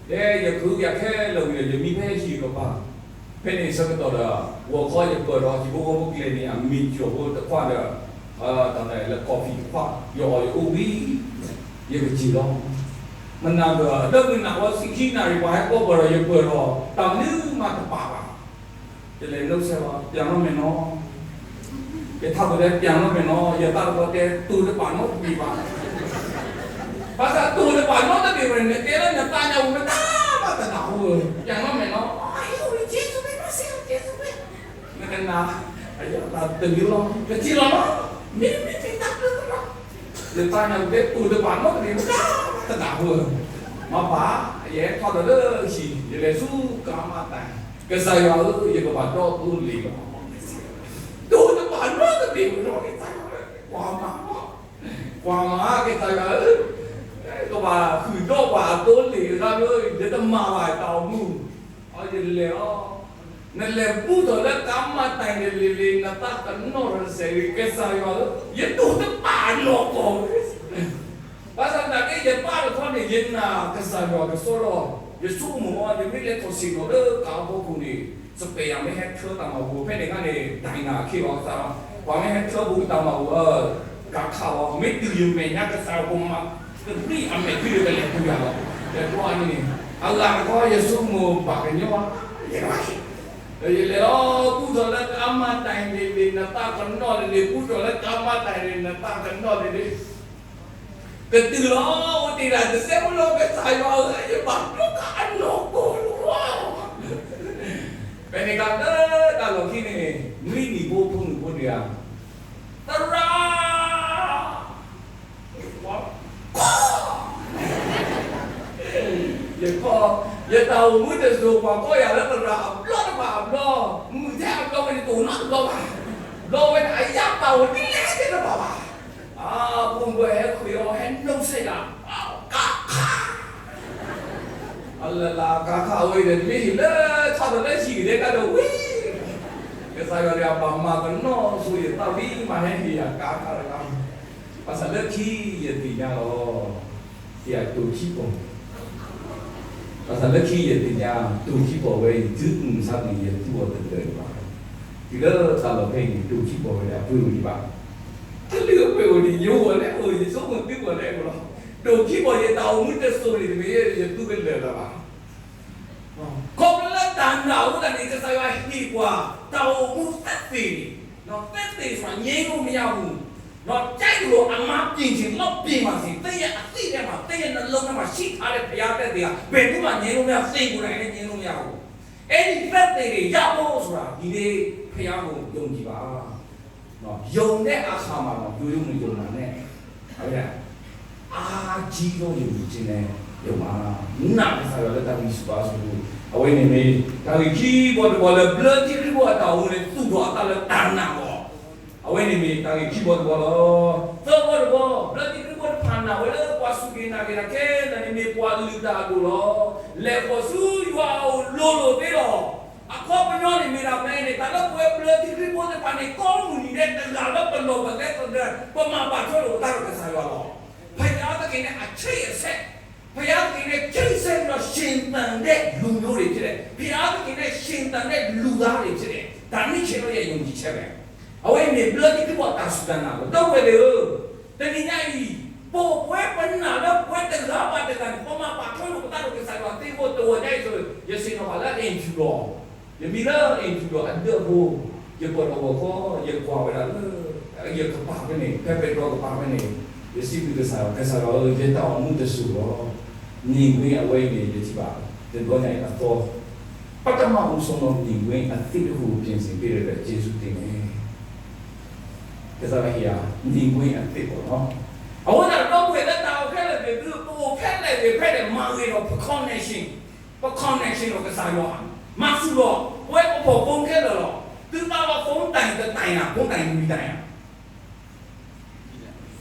ဖဲယကဟုကယာ်ခဲလၢာ်ဝံၤဒီး ယမံဖဲဟံၣ်ကပၤ, ဖဲန့ၣ်ဆၢကတီၢ်ဒီး ဂီၤခီယပၢၢ်ဒီးဟံၣ်ဖိဃီဖိကျဲန့ၣ် အမ့ၤကၠီၣ်ဖိတခွးဒီး တၢ်လၢ coffee တခွး ယအီၣ်ယအိၣ်ဝံၤ ယကစံးလီၤ. မနၤဒီး လၢမုၢ်နၤခီဆံခံနၣ်ရံၣ် ပှၤဟဲကိးပၢၢ်ဒီးယပၢၢ်ဒီး တၢ်မနုၤမးတပာ်ဘၣ်. ယလဲၤနီၣ်ဆဲးလီၤ ပျးနီၣ်မဲာ်နီၣ်, ယထးခိၣ်တဲပျးနီၣ်မဲာ်နီၣ်, ယသးတခီတဲ တိၢ်တပာ်နီတဘ့ၣ်ဘၣ်. ဘၣ်ဆၣ်တိၢ်တပာ်နီတဘ့ၣ်ဝဲန့ၣ် နတဲလၢနသးညါပူၤမတၤမးတနၢ်ဟူ, ပျးနီၣ်မဲာ်နီၣ်, အ့ၣ် ယ့ၣ်ၡူးမ့ၢ်ဘၣ်စ့ၢ်ကီး ယ့ၣ်ၡူးမ့ၢ်, နကနၣ်, အယတၢ်တမံၤလီၤ ကစံးလီၤနီၤ, မ့မ့ၢ်မ့ၢ်တၢ်ဘျုးလီၤ, နသးညါပူၤတဲတိၢ်တပာ်နီတဘ့ၣ်မတၤမးတနၢ်ဟူ, မ့ၢ်ဘၣ်, ယဟဲထီၣ်ဒီးလၢဟံၣ် ယလဲၤဆူကါမါတၢ်, ကစၢ်ယွၤဧၢ ယကဘၣ်ဒီသိလ့ၣ်လီၤ. တိၢ်တပာ်နီတဘ့ၣ်ဝဲဒီး ကစၢ်ယွၤဧၢ, ကွၢ်မး, ကွၢ်မး ကစၢ်ယွၤဧၢ, ကဘၣ်ဃုာ်ဒီးပှၤအသိလ့ၣ်တဂၤဧၢ, ယတမၤဘၣ်တၢ်အိၣ်မူ, အယလဲၤလီၤ, နလဲၤဘူးထီၣ်လၢကါမါတၢ်န့ၣ်လံၤလံၤ နသးကနီၣ်တစဲးဂ့ၤ ကစၢ်ယွၤဧၢ, ယတိၢ်တပာ်နီၢ်ကီၢ် ဘၣ်ဆၣ်သနာ်က့ ယပၢ်တခီန့ၣ် ယနာ်ကစၢ်ယွၤကစီဒီ, ယဆိကမိၣ်အီၤ ယမ့ၢ်လဲၤထီၣ်ဆ့ၣ်နီၤလၢကါအဖီခိၣ်န့ၣ် စပံးယၤမ့ၢ်ဟဲထၢတၢ်မၤပူၤ ဖဲန့ၣ်အခါန့ၣ် ဒၣ်နၤအခ့အီၤသး, ပှၤမ့ၢ်ဟဲထၢပူၤတၢ်မၤပူၤဧၢ, ကးခးအီၤ မ့ၢ်တုၤယမဲာ်ညါကစၢ်ယွၤကမၤ ကဘံၣ်အမဲာ်ဖံဒီးကလဲၤပူၤယၤလီၤ, လဲၤကွၢ်န့ၣ်, အဂၤတခီယဆိကမိၣ်ဘၣ်ကညီ, ယဲ, ဒီးယလဲၤလီၤ ဘူးထီၣ်လၢကါမါတၢ်န့ၣ်လံၤလံၤ နသးကနီၣ်လံၤလံၤ ဘူးထီၣ်လၢကါမါတၢ်န့ၣ် နသးကနီၣ်လံၤလံၤ ကတုၤလီၤ အိၣ်တ့ၢ်ဒၣ်တစဲးဖိလီၤ ကစၢ်ယွၤဧၢ ယဘၣ်ဒိကနၢ်အနီၢ်ကီၢ်လီၤ. ဖဲန့ၣ်အခါလၢတၢ်လီၢ်ခံန့ၣ် နွံနံၣ်ဖိဖိမုၣ်ဖိတဂၤ, သရၣ်, ယ, ယတၢ်အိၣ်မူတစိၤ ပှၤကိးယၤလၢသရၣ်အဘျီတဘၣ်အဘျီ, မုၢ်ထဲအဘျီဝဲန့ၣ် တအိၣ်နီတဘျီဘၣ်, ဘျီဝဲန့ၣ် အယၢ်တၢ်အိၣ်ဒ်လဲၣ်သ့ၣ်တဘၣ်ဘၣ် အဖိမုၣ်ဖိဟဲဃ့အီၤ ဟဲနီၣ်စဲးယၤ, ကးခး, အလၢလၢကးခးဝဲဒီး မ့ၢ်ဟံၣ်လၢထီၣ်ဒီးလၢဟံၣ်ကဒဲကဒီးဝံၤ, ကစၢ်ယွၤန့ၣ် အဘၣ်မၤကနီၣ်ဆိယသးဝံၤ မၤဟဲဟ့ၣ်ယၤကးခးတဂၤ, ဘၣ်ဆၣ်လၢခံယသ့ၣ်ညါလီၤ, ယတိၢ်ခံပိာ် ဘၣ်ဆၣ်လၢခံယသ့ၣ်ညါ တိၢ်ခံပိာ်ဝဲအံၤ တုၤမုၢ်မဆါတနံၤ ယသူအီၤတလၢာ်ဒံးဘၣ်, တုၤလၢတၢ်လီၢ်ဖဲအံၤန့ၣ် တိၢ်ခံပိာ်ဝဲလၢအပှ့ၤအိၣ်ဒံးဘၣ်, တလုၢ်အပှ့ၤအိၣ်ဒံး ယအိၣ်ဝဲလၢအိၣ် ယဆိကမိၣ်သုကီၢ်လၢအအိၣ်လီၤ, တိၢ်ခံပိာ်ယတၢ်အိၣ်မူတစိၤန့ၣ် တမ့ၢ်ယသူကလၢာ်လၢၤဘၣ် ခီဖျိလၢတၢ်နာ်အဃိသတးန့ၣ် ကစၢ်ယွၤဟ့ၣ်ပှၤ တၢ်အိၣ်မူသက်သေန့ၣ်, သက်သေဆိုတာ ငြင်းလို့မရဘူး, ဒီး ကြိုက်သလို အမှတ်ပြင်ချင် လုပ်ပြင်ပါစေ, သင့်ရဲ့အသိထဲမှာ သင့်ရဲ့နှလုံးထဲမှာရှိထားတဲ့ ဘုရားသက်သေက ဘယ်သူမှငြင်းလို့မရဘူး, သင်ကိုယ်တိုင်လည်းငြင်းလို့မရဘူး, အဲ့ဒီသက်သေတွေရဖို့ဆိုတာ ဒီနေ့ဘုရားကိုယုံကြည်ပါ ယုံတဲ့အခါမှာတော့ ရိုးရိုးမယုံတာနဲ့ အဝဲဒၣ် အားကြီးသောယုံကြည်ခြင်းနဲ့ယုံပါ, နာ်ကစၢ်ယွၤလၢတၢ်ဂံၢ်ဆူၣ်ဘါဆူၣ်အပူၤ, အဝဲန့ၣ်မ့ၢ် တၢ်ဂ့ၢ်ခံဘီတဘီလၢ ဘျၢထံခရံာ်ဖိအတၢ်အိၣ်မူန့ၣ် သူၣ်ထီၣ်အသးလၢတၢ်နာ်လီၤ, အဝဲန့ၣ်မ့ၢ်တၢ်ဂ့ၢ်ခံဘီတဘီလီၤ, သၢဘီတဘီ ဘျၢထံခရံာ်ဖိတဖၣ်နာ်ဝဲလၢ ပှၤစူၢ်က့ၤနာ်က့ၤတၢ်ခဲလၢာ်န့ၣ် မ့ၢ်ပှၤလုၢ်တၢ်အဒိၣ်လီၤ, လဲၤဃီၤဆူယွၤအအိၣ်လိၤလိၤသ့လီၤ. အခီပညီန့ၣ်မ့ၢ်ဒၣ်ဖဲအံၤန့ၣ် တၢ်လၢပဝဲဘျၢထံခရံာ်ဖိသ့ၣ်တဖၣ်န့ၣ် ကိးမုၢ်နံၤဒဲးတဂၤလၢပလီၢ်ပကျဲသဒၢ ပမၤဘၣ်ထွဲလိာ်ပသးဒီးကစၢ်ယွၤလီၤ. ဘုရားသခင်နဲ့ အချိတ်အဆက်, ဘုရားသခင်နဲ့ ချိတ်ဆက်ပြီးတော့ ရှင်သန်တဲ့လူမျိုးတွေဖြစ်တယ်, ဘုရားသခင်နဲ့ ရှင်သန်တဲ့လူသားတွေဖြစ်တယ်, ဒါမျိုးခြေလို့ရဲ့ယုံကြည်ချက်ပဲ, အဝဲအံၤမ့ၢ်ဘျၢထံခရံာ်ဖိအတၢ်စူၢ်တၢ်နာ်လီၤ, ဒီပုၢ်ဝဲၢ်သ့ၣ်ဧၢ, တနံၤညါအံၤ ပဝဲပနာ်လၢပဝဲတဂၤဘၣ်တဂၤန့ၣ် ပမၤဘၣ်ထွဲလိာ်ပသးဒီးကစၢ်ယွၤသ့အဃိ တဝီညါအံၤဆို ယဆ့ၣ်နီၤဘၣ်လၢ အ့ၣ်ထူၣ်ဒီး ယမံလၢ အ့ၣ်ထူၣ်ဒီးအဒၢးဖိ, ယပၢၢ်ထီၣ်ဂီၤခီ ယကွၢ်ဝဲဒၣ်လၢ ယကပၤဖဲန့ၣ် ဖဲပဲတြီကပၤဖဲန့ၣ်, ယစံးဘျုးကစၢ်ယွၤ, ကစၢ်ယွၤဧၢ, ယတၢ်အိၣ်မူတစိၤလီၤ. မြင်ကွင်း အဝဲအံၤန့ၣ် ယထံၣ်ဘၣ် တဘျီညါအံၤအသီ, ပထမဦးဆုံးသော မြင်ကွင်းအသစ်တစ်ခုကို ပြင်ဆင်ပေးတဲ့အတွက် ကျေးဇူးတင်တယ်. ကစၢ်ယွၤဟ့ၣ်ယၤ မြင်ကွင်းအသစ်ပေါ့နော်. အဃိသတးဒီး ဒီပုၢ်ဝဲၢ်လၢတၢ်အိၣ်ခဲလၢာ်သ့ၣ်သု ပအိၣ်ဖဲလဲၣ်ဂ့ၤဖဲလဲၣ် မၤဂ့ၤဒီး ပ connection ပ connection ဒီးကစၢ်ယွၤ, မၤစူၢ်လီၤ, ပဝဲပဖီၣ် phone ခဲလၢာ်လီၤ. သုသးလီ phone တၢ်အံၤတတၢ်အံၤနၤ, phone တၢ်အံၤလွံၢ်တၢ်အံၤန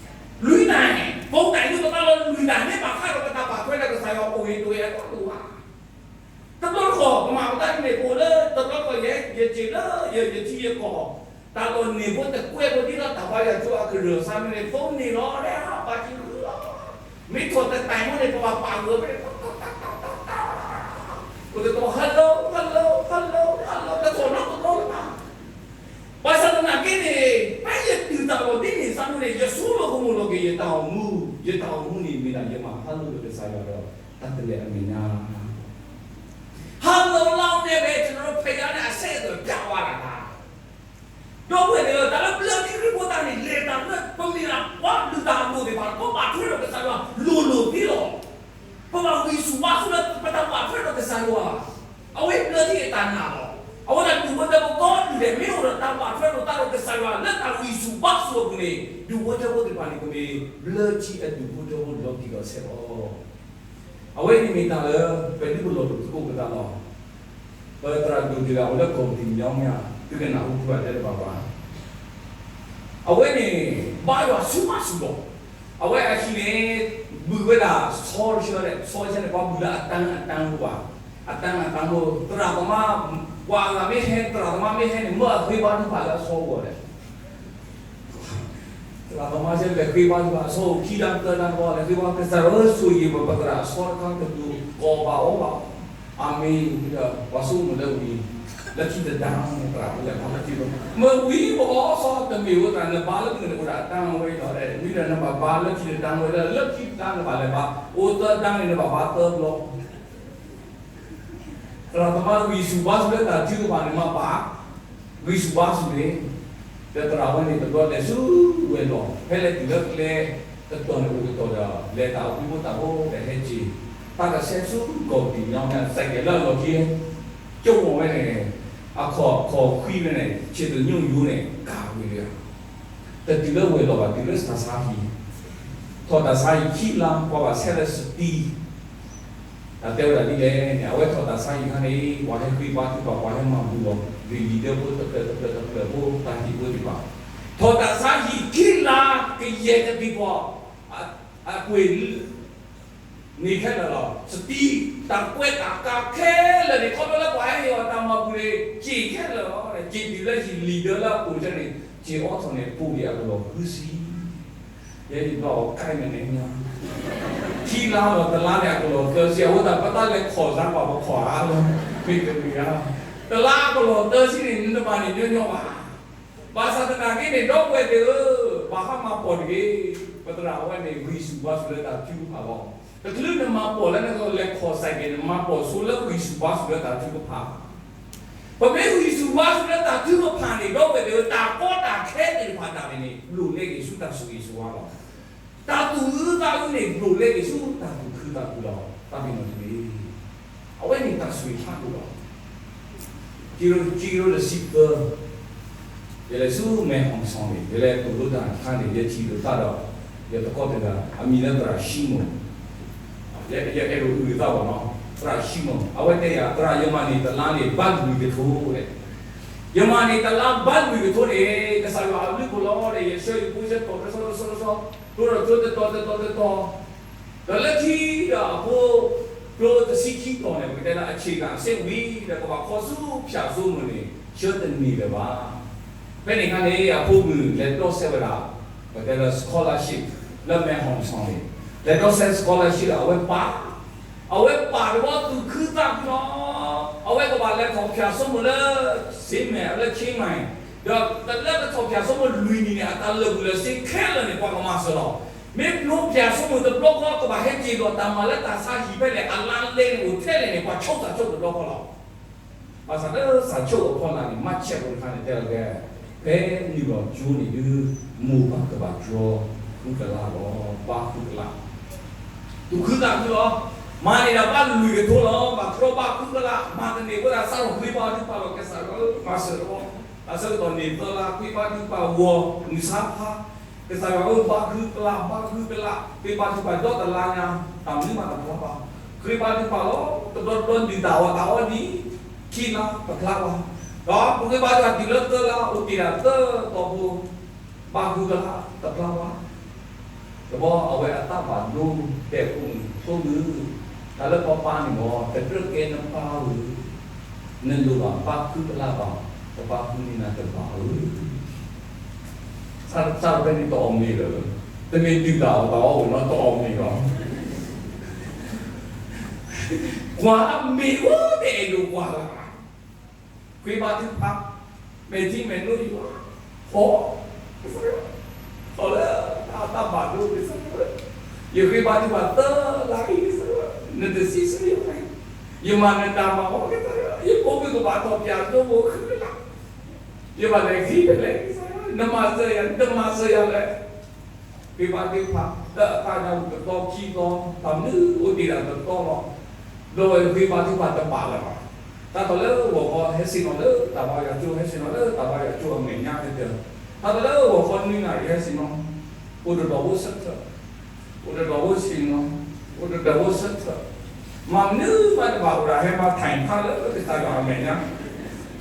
ၤ, လွံၢ်တၢ်အံၤ, phone တၢ်အံၤ သုပသးလီလွံၢ်တၢ်န့ၣ် ဘၣ်ဃးဒီးပတၢ်ဘၣ်ထွဲဒီးကစၢ်ယွၤအိၣ်ဂ့ၤဒိၣ်ဂ့ၤအတအိၣ်ဘၣ်. တဘျီတခီၣ် ပမၤပသးန့ၣ်အိၣ်လၢ တဘျီတခီၣ်ယဲ ယစ့ၢ်လၢ ယ ယထံယကီၢ်, တၢ်လီၢ်န့ၣ်ဖိတကွဲးဖိဒ်သိးတၢ်ဘါယွၤကၠိအကရၢၢ်စါမ့ၢ်န့ၣ် phone န့ၣ်လီၤ လၢဟးဘၣ်က့ၤဃုလီၤ. မ့ၢ်ထီၣ်တတၢ်အံၤမ့ၢ်န့ၣ် ပဘၣ်ပာ်ဂၢၢ်ဖဲန့ၣ် အိၣ်တတီၤ hello hello hello hello တထီၣ်နီတဘျီလၢၤဘၣ်. ဘၣ်ဆၣ်သနာ်က့န့ၣ် ဖဲယတုၤတၢ်လီၢ်ဒ်န့ၣ်စ့ၢ်မ့ၢ်န့ၣ် ယဆိကမိၣ်လီၤက့ၤ ယတၢ်အိၣ်မူ, ယတၢ်အိၣ်မူန့ၣ်မ့ၢ်ဒၣ်ယမၤဟးလိာ်ဒီးကစၢ်ယွၤဒီး တၢ်တလဲၤအမဲာ်ညါ ဟးလိာ်လီၤန့ၢ်ဝဲ ကျွန်တော်တို့ဖဲညါန့ၣ် အဆက်အသွယ်ပြတ်သွားတာလား. ဒီပုၢ်ဝဲၢ်သ့ၣ်ဧၢ, တၢ်လၢဘျၢထံခရံာ်ဖိသတးန့ၣ် လဲၤတၢ်လၢပမ့ၢ်ဒၣ်ပှၤလုၢ်တၢ်အလိၤသ့ၣ်တဖၣ် ပဘၣ်ထွဲဒီးကစၢ်ယွၤလိၤလိၤသ့လီၤ. ပဘၣ်ဝံၢ်ဆူၣ်ဘါဆူၣ်လၢပတၢ်ဘၣ်ထွဲဒီးကစၢ်ယွၤ, အဝဲဘျၢထံအတၢ်နာ်လီၤ. အဝဲဒၣ်ဒူၣ်ဖိထၢဖိကိးဒူၣ်ဒဲး မ့ၢ်အိၣ်ဒီးတၢ်ဘၣ်ထွဲလိာ်သးဒီးကစၢ်ယွၤလၢတၢ်ဝံၢ်ဆူၣ်ဘါဆူၣ်အပူၤန့ၣ် ဒူၣ်ဖိထၢဖိသ့ၣ်တဖၣ်န့ၣ် ကမ့ၢ်ဘျၢထံအဒူၣ်ဖိထၢဖိလီၤတံၢ်လီၤဆဲးလီၤ. အဝဲန့ၣ်မ့ၢ်တၢ်လၢ ပဒုးပလီၢ်ပသကိးပသးလီၤ. ပသရၣ်ဒိၣ်တဂၤအိၣ်လၢကီၢ်ပူၤတမံၤမံၤ, သုကနၢ်ဟူဖိအတဲတဘၣ်ဘၣ်. အဝဲန့ၣ် ဘါယွၤဆူၣ်ဘါဆူၣ်လီၤ. အဝဲအဟံၣ်န့ၣ် ဘုၣ်ဝဲဒၣ်ဆီတဆၢ, ဆီတဆၢန့ၣ် ပှၤဘုၣ်လၢအတၢ်အတၢ်ဖိဘၣ်, အတၢ်အတၢ်ဖိ, သရၣ်သမါ, ပှၤအဂၤမ့ၢ်ဟဲ သရၣ်သမါမ့ၢ်ဟဲန့ၣ် မၢအဃ့ဘါထုကဖၣ်လၢအဆီအဂီၢ်ဒီး သရၣ်သမါဆဲလဲၤဃ့ဘါထုကဖၣ် အဆီအိၣ်ခံလါသၢလါတဘျီ လဲၤဃ့ဘါ ကစၢ်ယွၤဧၢ ဆိၣ်ဂ့ၤပသရၣ်အဆီတခါကဒိၣ် ကအီၣ်ဘၣ်အီဘၣ်, အၤမ့ၣ်, ဒီးပှၤဆိကမိၣ်လၢဝံၤ လၢခံတဒါန့ၣ် သရၣ်ဖိလဲၤဘါလၢခံတဒါ, မ့ၢ်ဝံၤပအီဆီတမ့ၢ်ဝဲသရၣ် နဘါလၢခံန့ၣ် အိၣ်ဒၣ်အတၢ်ဝဲအံၤလီၤ, မ့ၢ်ဒီးနဘၣ်ဘါလၢခံတဒါဝဲလၢ လၢခံတဒါနဘၣ်လဲၤဘါ, အိၣ်သၢဒါန့ၣ် နဘၣ်ဘါသၢဘျီ သရၣ်သမါဝံၢ်ဆူၣ်ဘါဆူၣ်လၢတၢ်ထုကဖၣ်န့ၣ်မ့ၢ်ဘၣ်, ဝံၢ်ဆူၣ်ဘါဆူၣ်န့ၣ်, ဒီးသရၣ်ဝဲန့ၣ်တဘျီလဲၤဆူဝဲၤလီၢ် ဖဲလဲၤတုၤလၢကျဲတတီၤန့ၣ်အိၣ်ကတီၢ်ဒီး လဲၤတၢ်အိၣ်ဖှိၣ်ဖိတၢ်ဖိဒီးဟဲက့ၤ, တၢ်ကဆှဲဆူကီၢ်ပူၤတမံၤမံၤ စဲးကဲးလၢအလီၢ်ခံ ကၠိဝဲန့ၣ်, အခီၣ်ခီၣ်ခွံဝဲန့ၣ် ဆံးတညိၣ်ယိန့ၣ် ကၢ်ဝံၤလံဧါ တတုၤလၢဝဲၤလီၢ်ဘၣ် တုၤလၢတၢ်ဆါဟံၣ်, ထီၣ်တၢ်ဆါဟံၣ်ခံလါ ပှၤဘၣ်ဆဲးလၢစတံ, တၢ်တဲဝဲဒၣ်ဒ်လဲၣ်န့ၣ် အဝဲထီၣ်တၢ်ဆါဟံၣ်ခါန့ၣ် ပှၤဟဲဃ့ဘါထုကဖၣ် ပှၤဟဲမၤဘူၣ်လီၤ လံာ်လံာ်ဒၢဖိတဖျၢၣ်တဖျၢၣ်တဖျၢၣ်ဖိ တၢ်ဟံၣ်ဖိသ့ၣ်တဖၣ်, ထီၣ်တၢ်ဆါဟံၣ်ခံလါ ကယဲၢ်ကသံၣ်ပှၤ အကွံာ် န့ၣ်ခဲလၢာ်လီၤ. စတံ တၢ်ကွဲးတၢ်ကးခဲလၢာ်န့ၣ် ခီဖျိလၢပှၤဟဲဟ့ၣ်အီၤတၢ်မၤဘူၣ်န့ၣ် စံးခဲလၢာ်လီၤ. စံးတုၤလၢဟံၣ်လံာ်ဒၢလၢအပူၤန့ၣ် စံးအိးထီၣ်န့ၣ် ပူၤဒံးအကလီၢ်ဃုဆံ, ယဲယဘၣ်အီၤကဲမနုၤညါ, ခံလါလီၤ တလါန့ၣ် အကလီၢ်သၢဆံ အဝဲသ့ၣ်ပတၢ်လဲၤခီၣ်စါပှၤပခီၣ်အါလီၤ, မ့ၢ်တမ့ၢ်ဧါ, တလါအကလီၢ်သၢဆံန့ၣ် နတဘၣ်န့ၣ်ညီညီဘၣ်. ဘၣ်ဆၣ်သနာ်က့န့ၣ် ဒီပုၢ်ဝဲၢ်သ့ၣ်ဧၢ, ဘၣ်ဃးမၤပိာ်တဂ့ၤ, ပသရၣ်ဝဲန့ၣ် ဝံၢ်ဆူၣ်ဘါဆူၣ်လၢတၢ်ထုကဖၣ်လီၤ. တချုးနမၤပိာ်လၢနကလဲၤခီၣ်စဲးကဲးန့ၣ် မၤပိာ်ဆိလၢဝံၢ်ဆူၣ်ဘါဆူၣ်လၢတၢ်ထုကဖၣ်, ပမ့ၢ်ဝံၢ်ဆူၣ်ဘါဆူၣ်လၢတၢ်ထုကဖၣ်န့ၣ် ဒီပုၢ်ဝဲၢ်သ့ၣ်ဧၢ, တၢ်ကီတၢ်ခဲသ့ၣ်တဖၣ်ဒၣ်န့ၣ်န့ၣ် လိၣ်လဲက့ၤဆူတၢ်ဆိၣ်ဂ့ၤဆိၣ်ဝါလီၤ. တၢ်သူၣ်အုးသးအုးန့ၣ် လိၣ်လဲက့ၤဆူတၢ်သူၣ်ခုသးခုလီၤ. တၢ်မ့ၢ်နီၢ်တမံၤ အဝဲန့ၣ်တၢ်ဆိၣ်ဂ့ၤဖးဒိၣ်လီၤ. ခံကထိတဆံသၢ, ယလဲၤဆူမဲၢ်ဟီၣ်စီၣ်န့ၣ် ယလဲၤသိၣ်လိတၢ်တခါန့ၣ် ယထံၣ်လိာ်သးဒီး ယသကိးတဂၤ အမံၤလၢသရၣ်ၡံမိၣ်, ယအဲၣ်ဒိးအုၣ်သးဘၣ်နီၤ, သရၣ်ၡံမိၣ် အဝဲတဲယၤ သရၣ် ယမၤန့ၢ်တလါန့ၣ် ဘါလွံၢ်ကထိဒီး, ယမၤန့ၢ်တလါဘါလွံၢ်ကထိန့ၣ် ကစၢ်ယွၤအဘျုးအဖှိၣ်လီၤဒီး ယဆှၢယဖိဆှၢတီၤတဆီတဆီတဆီ, ကျိဒီးကျိတတီၤတတီၤတတီၤ ဒီးလၢခံဒီးအဖိ ကျိတဆံခံတီၤန့ၣ် ပကတဲလၢအဆ့ကၤအဆ့ဝံၤဒီး ကဘၣ်ခီဆူဖၠၣ်စိမိၣ်န့ၣ် ဆှၢတန့ၢ်လၢၤဘၣ်. ဖဲန့ၣ်အခါန့ၣ် အဖိမုၣ်လဲၤတီဆဲးဝဲဒၣ် ပကတဲလၢ scholarship လၢမဲၢ်ဟီၣ်စီၣ်န့ၣ် လဲၤတီဆဲး scholarship ဒီးအဝဲပာ် အဝဲပာ်တဘျီသူၣ်ခုသးခုလီၤ. အဝဲကဘၣ်လဲၤခီၣ်ဖၠၣ်စိမိၣ်လၢ စ့မဲၣ် လၢခ့မၢ်, ဒီးတလၢကခီၣ်ဖၠၣ်စိမိၣ်လွံၢ်နံၣ်န့ၣ် အတၢ်လၢာ်ဘူၣ်လၢာ်စ့ခဲလၢာ်န့ၣ် ပှၤကမၤစၢၤလီၤ. မ့ၢ်ဖျိဖၠၣ်စိမိၣ်တဘျီဃီ ကဘၣ်ဟဲက့ၤဒီးတၢ်မၤလၢတၢ်ဆါဟံၣ်ဖဲလဲၣ် အလါလဲန့ၣ်အိၣ်ထဲလဲၣ်န့ၣ် ပှၤဆိကမိၣ်တဘျီဃီလီၤ. ဘၣ်ဆၣ်လၢစးဆိအဖီလာ်န့ၣ် မၤဆဲးဖိတခါန့ၣ် တဲလီၤကဲ ဖဲနုာ်လီၤကၠိန့ၣ်ဒုး မိၢ်ပၢ်ကဘၣ်တြီဃုကလးလီၤ, ဘါဃုကလး သူၣ်ခုသးခုလီၤ. မၤန့ၢ်ဒၣ်ဘါလွံၢ်ကထိလီၤ. ဘၣ်တြီဘါဃုကလး မၤတန့ၢ်ဝဲဒၣ် စးထီၣ်ဃ့ဘါထုကဖၣ်လီၤ. ကစၢ်ယွၤဧၢ မၤစၢၤတဘျီ, တၢ်ဆၢကတီၢ်န့ၢ်သၢလါ ဃ့ဘါထုကဖၣ်ဂီၤ မုၢ်ဆါဖး, ကစၢ်ယွၤဧၢ ဘါဃုကလး ဘါဃုကလး ဃ့ဘါထုကဖၣ်ဒီတလါညါ တၢ်မနုၤမးတဖျါဘၣ်. ဃ့ဘါထုကဖၣ်လီၤ. တဘျီတဘျီဒုၣ်တၢ်အီၣ်တၢ်အီဒ် ခံလါတဖျါဘၣ်, ဒီးပဃ့ဘါထုကဖၣ်တုၤလၢသၢလါ အိၣ်တ့ၢ်ဒၣ်သၢတီၤဖိ, ဘါဃုကလါတဖျါဘၣ်. တဘျီအဝဲအသးဘၣ်ဒိတဲာ်အိၣ်မုာ်ဆိးမုာ်, တၢ်လၢပပၢ်န့ၣ်မ့ၢ် တကြၢးကဲနပၢ်ဧၢ, နလိၣ်ဘၣ်ဘါဃုကလါဘၣ်, ပဘါဃုန့ၢ်နၤတဘၣ်ဧၢ. စးထီၣ်ဖဲန့ၣ်တအီၣ်မ့ၤလၢၤ, တမ့ၢ်ဒုၣ်တၢ်အီၣ်တၢ်အီအိၣ်နီၤ တအီၣ်မ့ၤလီၤ. ကွၢ်မ့ၢ်အိၣ်တအဲၣ်ဒိးကွၢ်လၢၤဘၣ်. ဃ့ဘါထုကဖၣ်, မဲာ်ထံမဲာ်နိယွၤ, ဟီ, ဟီလၢတၢ်ဘၣ်ဒိကစၢ်ယွၤ, ယဃ့ဘါထုကဖၣ်သၢလါအံၤကစၢ်ယွၤ, နတစံးဆၢယၤ, ယမၤနတၢ်မၤအီၤကစၢ်ယွၤ, ယကိးမုၢ်ကဘၣ်ထီၣ်ပၠးဒိဘိဃုလါ, ယဘၣ်လဲၤဃ့ဖဲလဲၣ်ကစၢ်ယွၤ, နမၤစၢၤယၤ နတမၤစၢၤယၤလဲၣ်. ဃ့ဘါထုကဖၣ် တၢ်အသးညါတတီခံသီ, တၢ်မနုၤအိၣ်တ့ၢ်ဒၣ်တတီလီၤ. ဒီးဝဲဃ့ဘါထုကဖၣ်တဘၣ်လၢၤဘၣ်. တၢ်ထီၣ်လၢဂီၤခီဟဲဆ့ၣ်နီၤလၢတၢ်ဘါယွၤကၠိ, ဟဲဆ့ၣ်နီၤလၢတၢ်ဘါယွၤကၠိအမဲာ်ညါကတၢၢ်, တၢ်ထီၣ်လၢဂီၤခီနွံနၣ်ရံၣ်ဟဲဆ့ၣ်နီၤ, အိၣ်တဒီးဖိဆၢထၢၣ်, အိၣ်တဒီးဖိဆ့ၣ်နီၤ, အိၣ်တဒီးဖိဆၢထၢၣ်, မၤမနုၤမးတဘၣ်အိၣ်ဒၣ် ဟဲမၤထၢၣ်ခါလၢကစၢ်ယွၤအမဲာ်ညါ,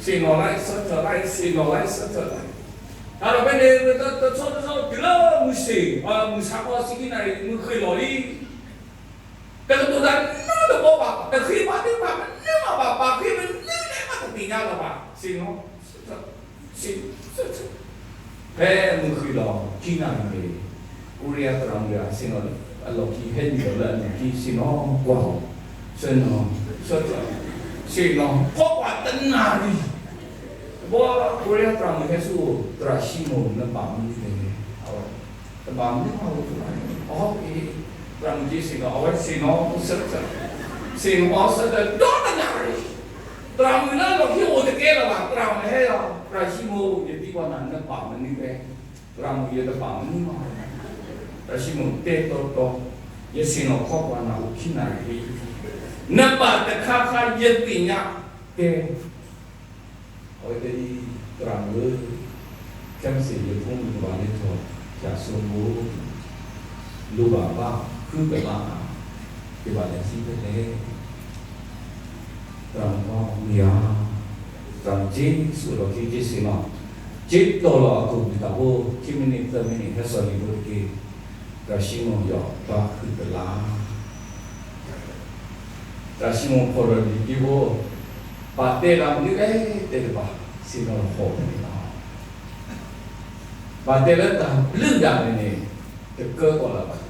ဆ့ၣ်နီၤလၢဆၢထၢၣ်လၢ ဆ့ၣ်နီၤလၢဆၢထၢၣ်လၢ တၢ်ဒီးဖဲန့ၣ် တဆီတဆီတုၤလၢမုၢ်ဆ့ၣ်, မုၢ်ဆါခီဆံခံနၣ်ရံၣ် မုၢ်ဃ့ၢ်လီၤလံ, တကတိၤတၢ်နီတဘီဘၣ်, တဃ့ဘါထုကဖၣ်မနုၤမးဘၣ်, ဘၣ်ဃ့မနုၤန့ၣ်မးတသ့ၣ်ညါလၢၤဘၣ်, ဆ့ၣ်နီၤ, ဆ့ၣ်, ဆ့ၣ်, ဖဲမုၢ်ဃ့ၢ်လီၤခံနၣ်ရံၣ်န့ၣ်, ကိရံယါသရၣ်မုၣ်တဂၤ ဆ့ၣ်နီၤလၢအလီၢ်ခံ ဟဲနုာ်လီၤလၢအလီၢ်ခံ ဆ့ၣ်နီၤကွၢ်အီၤ, ဆ့ၣ်နီၤ, ဆ့ၣ်နီၤ, ဖီကွၢ်တနၣ်ရံၣ်, တဘျီကိရံယါသရၣ်မုၣ်ဟဲဆူအအိၣ်, သရၣ်ၡံမိၣ် နဘၣ်မနုၤလဲၣ်, အဝဲ, တဘၣ်မနုၤမး အဝဲ, အီ, သရၣ်မုၣ်က့ ဆ့ၣ်နီၤ, အဝဲဆ့ၣ်နီၤ, ဆ့ၣ်နီၤ, ဆ့ၣ်နီၤ, ဆ့ၣ်နီၤ, ဒီတနၣ်ရံၣ်, သရၣ်မုၣ်လၢအလီၢ်ခံအိၣ်တကဲလၢၤဘၣ်, သရၣ်မုၣ်ဟဲလီၤ, သရၣ်ၡံမိၣ် ယသံကွၢ်နၤ နဘၣ်မနုၤလဲၣ်, သရၣ်မုၣ် ယတဘၣ်မနုၤမး, သရၣ်ၡံမိၣ်တဲတီတီ, ယဆ့ၣ်နီၤဖီကွၢ်နၤအိၣ်ခံနၣ်ရံၣ်, နဘၣ်တခါခါယသ့ၣ်ညါ, တဲ အဝဲတဲဒ်အံၤ, သရၣ်မုၣ်ဧၢ, ခဲမုၢ်ဆ့ၣ်ယဖိမုၣ်ကဘၣ်လဲၤထီၣ်ဖၠၣ်စိမိၤ, လိၣ်ဘၣ်ဘါဃုကလါ, ယဘၣ်လဲၤဆံဖဲလဲၣ်, သရၣ်မုၣ်, မ့ၢ်ဧါ, သရၣ်မုၣ်က့ ဆူအလီၢ်ခံက့ ဆ့ၣ်နီၤ, က့တီၢ်လီၤအခိၣ်ပူၤတၢ်ဖိ ခံမံးနံးသၢမံးနံး ဟဲစိာ်လံာ်ဖိတက့ၢ်, သရၣ်ၡံမိၣ်ယီၤဘါဃုကလါ သရၣ်ၡံမိၣ်ဖီၣ်ဒီးလံာ်ခံဖိ, ဘၣ်တဲတၢ်မနုၤလဲၣ် တဲတဘၣ်, ဆ့ၣ်နီၤဟီၣ်ဖဲန့ၣ်လီၤ. ဘၣ်တဲလၢတၢ်ဘျုးဒၣ်လဲာ်န့ၣ် တကၢကီၢ်လၢၤဘၣ်,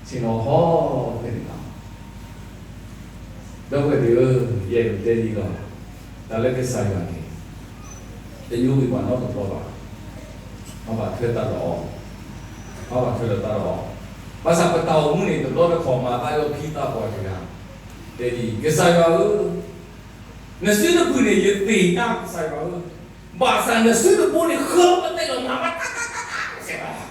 ဆ့ၣ်နီၤဟီၣ်ဖဲန့ၣ်လီၤ. ဒီပုၢ်ဝဲၢ်သ့ၣ်ဧၢ, ယအဲၣ်ဒိးတဲဒ်အံၤလီၤ, တၢ်လၢကစၢ်ယွၤန့ၣ် တညိကွံာ်ပှၤနီတဘျီဘၣ်. ပဘၣ်ထွဲသးဒီးအီၤ, ပဘၣ်ထွဲလိာ်သးဒီးအီၤ, ဘၣ်ဆၣ်ပတၢ်အိၣ်မူန့ၣ် တဘျီတခီၣ်မၤသးလီၤဖံးသးပှၢ်တဂၤ, တဲဒ်အံၤ, ကစၢ်ယွၤဧၢ, နစုနပူၤန့ၣ် ယသ့ၣ်ညါကစၢ်ယွၤဧၢ, ဘၣ်ဆၣ်နစုနပူၤန့ၣ် ဃၢပသဲးလီၤမၤဘၣ်တၢ်တၢ်တၢ်တၢ်တစဲးဘၣ်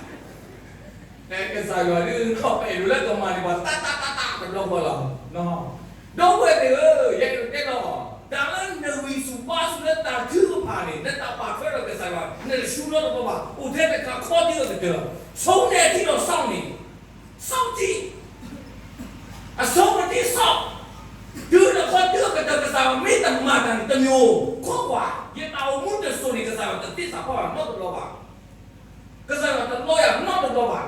ကစၢ်ယွၤဒ်ထီၣ်ပအဲၣ်ဒိးလၢကမၤန့ၢ်ပှၤတၢ်တၢ်တၢ်တၢ်တဘျီဃီလီၤ. ဒီပုၢ်ဝဲၢ်သ့ၣ်ဧၢ, ယအဲၣ်ဒိးတဲလီၤ, တၢ်လၢနဂံၢ်ဆူၣ်ဘါဆူၣ်လၢတၢ်ထုကဖၣ်န့ၣ် နတၢ်ပာ်ထွဲဒီးကစၢ်ယွၤ နတဆူနီတဘျီဘၣ်, အိၣ်ထဲတခါခီဒံအကတၢၢ်, ဆိန့ၢ်ထံဒီးစီန့ၣ်, စီထံ အဆိကတၢၢ်စီ, တုၤနခီတုၤအကတၢၢ်ကစၢ်ယွၤမ့ၢ်တမၤတၢ်န့ၣ်တမံၤ, ခိးကွၢ်, ယတၢ်အိၣ်မူတစိၤန့ၣ် ကစၢ်ယွၤတသ့စၢ်ဖီနီတဘျီဘၣ်. ကစၢ်ယွၤတလီယၤနီတဘျီဘၣ်.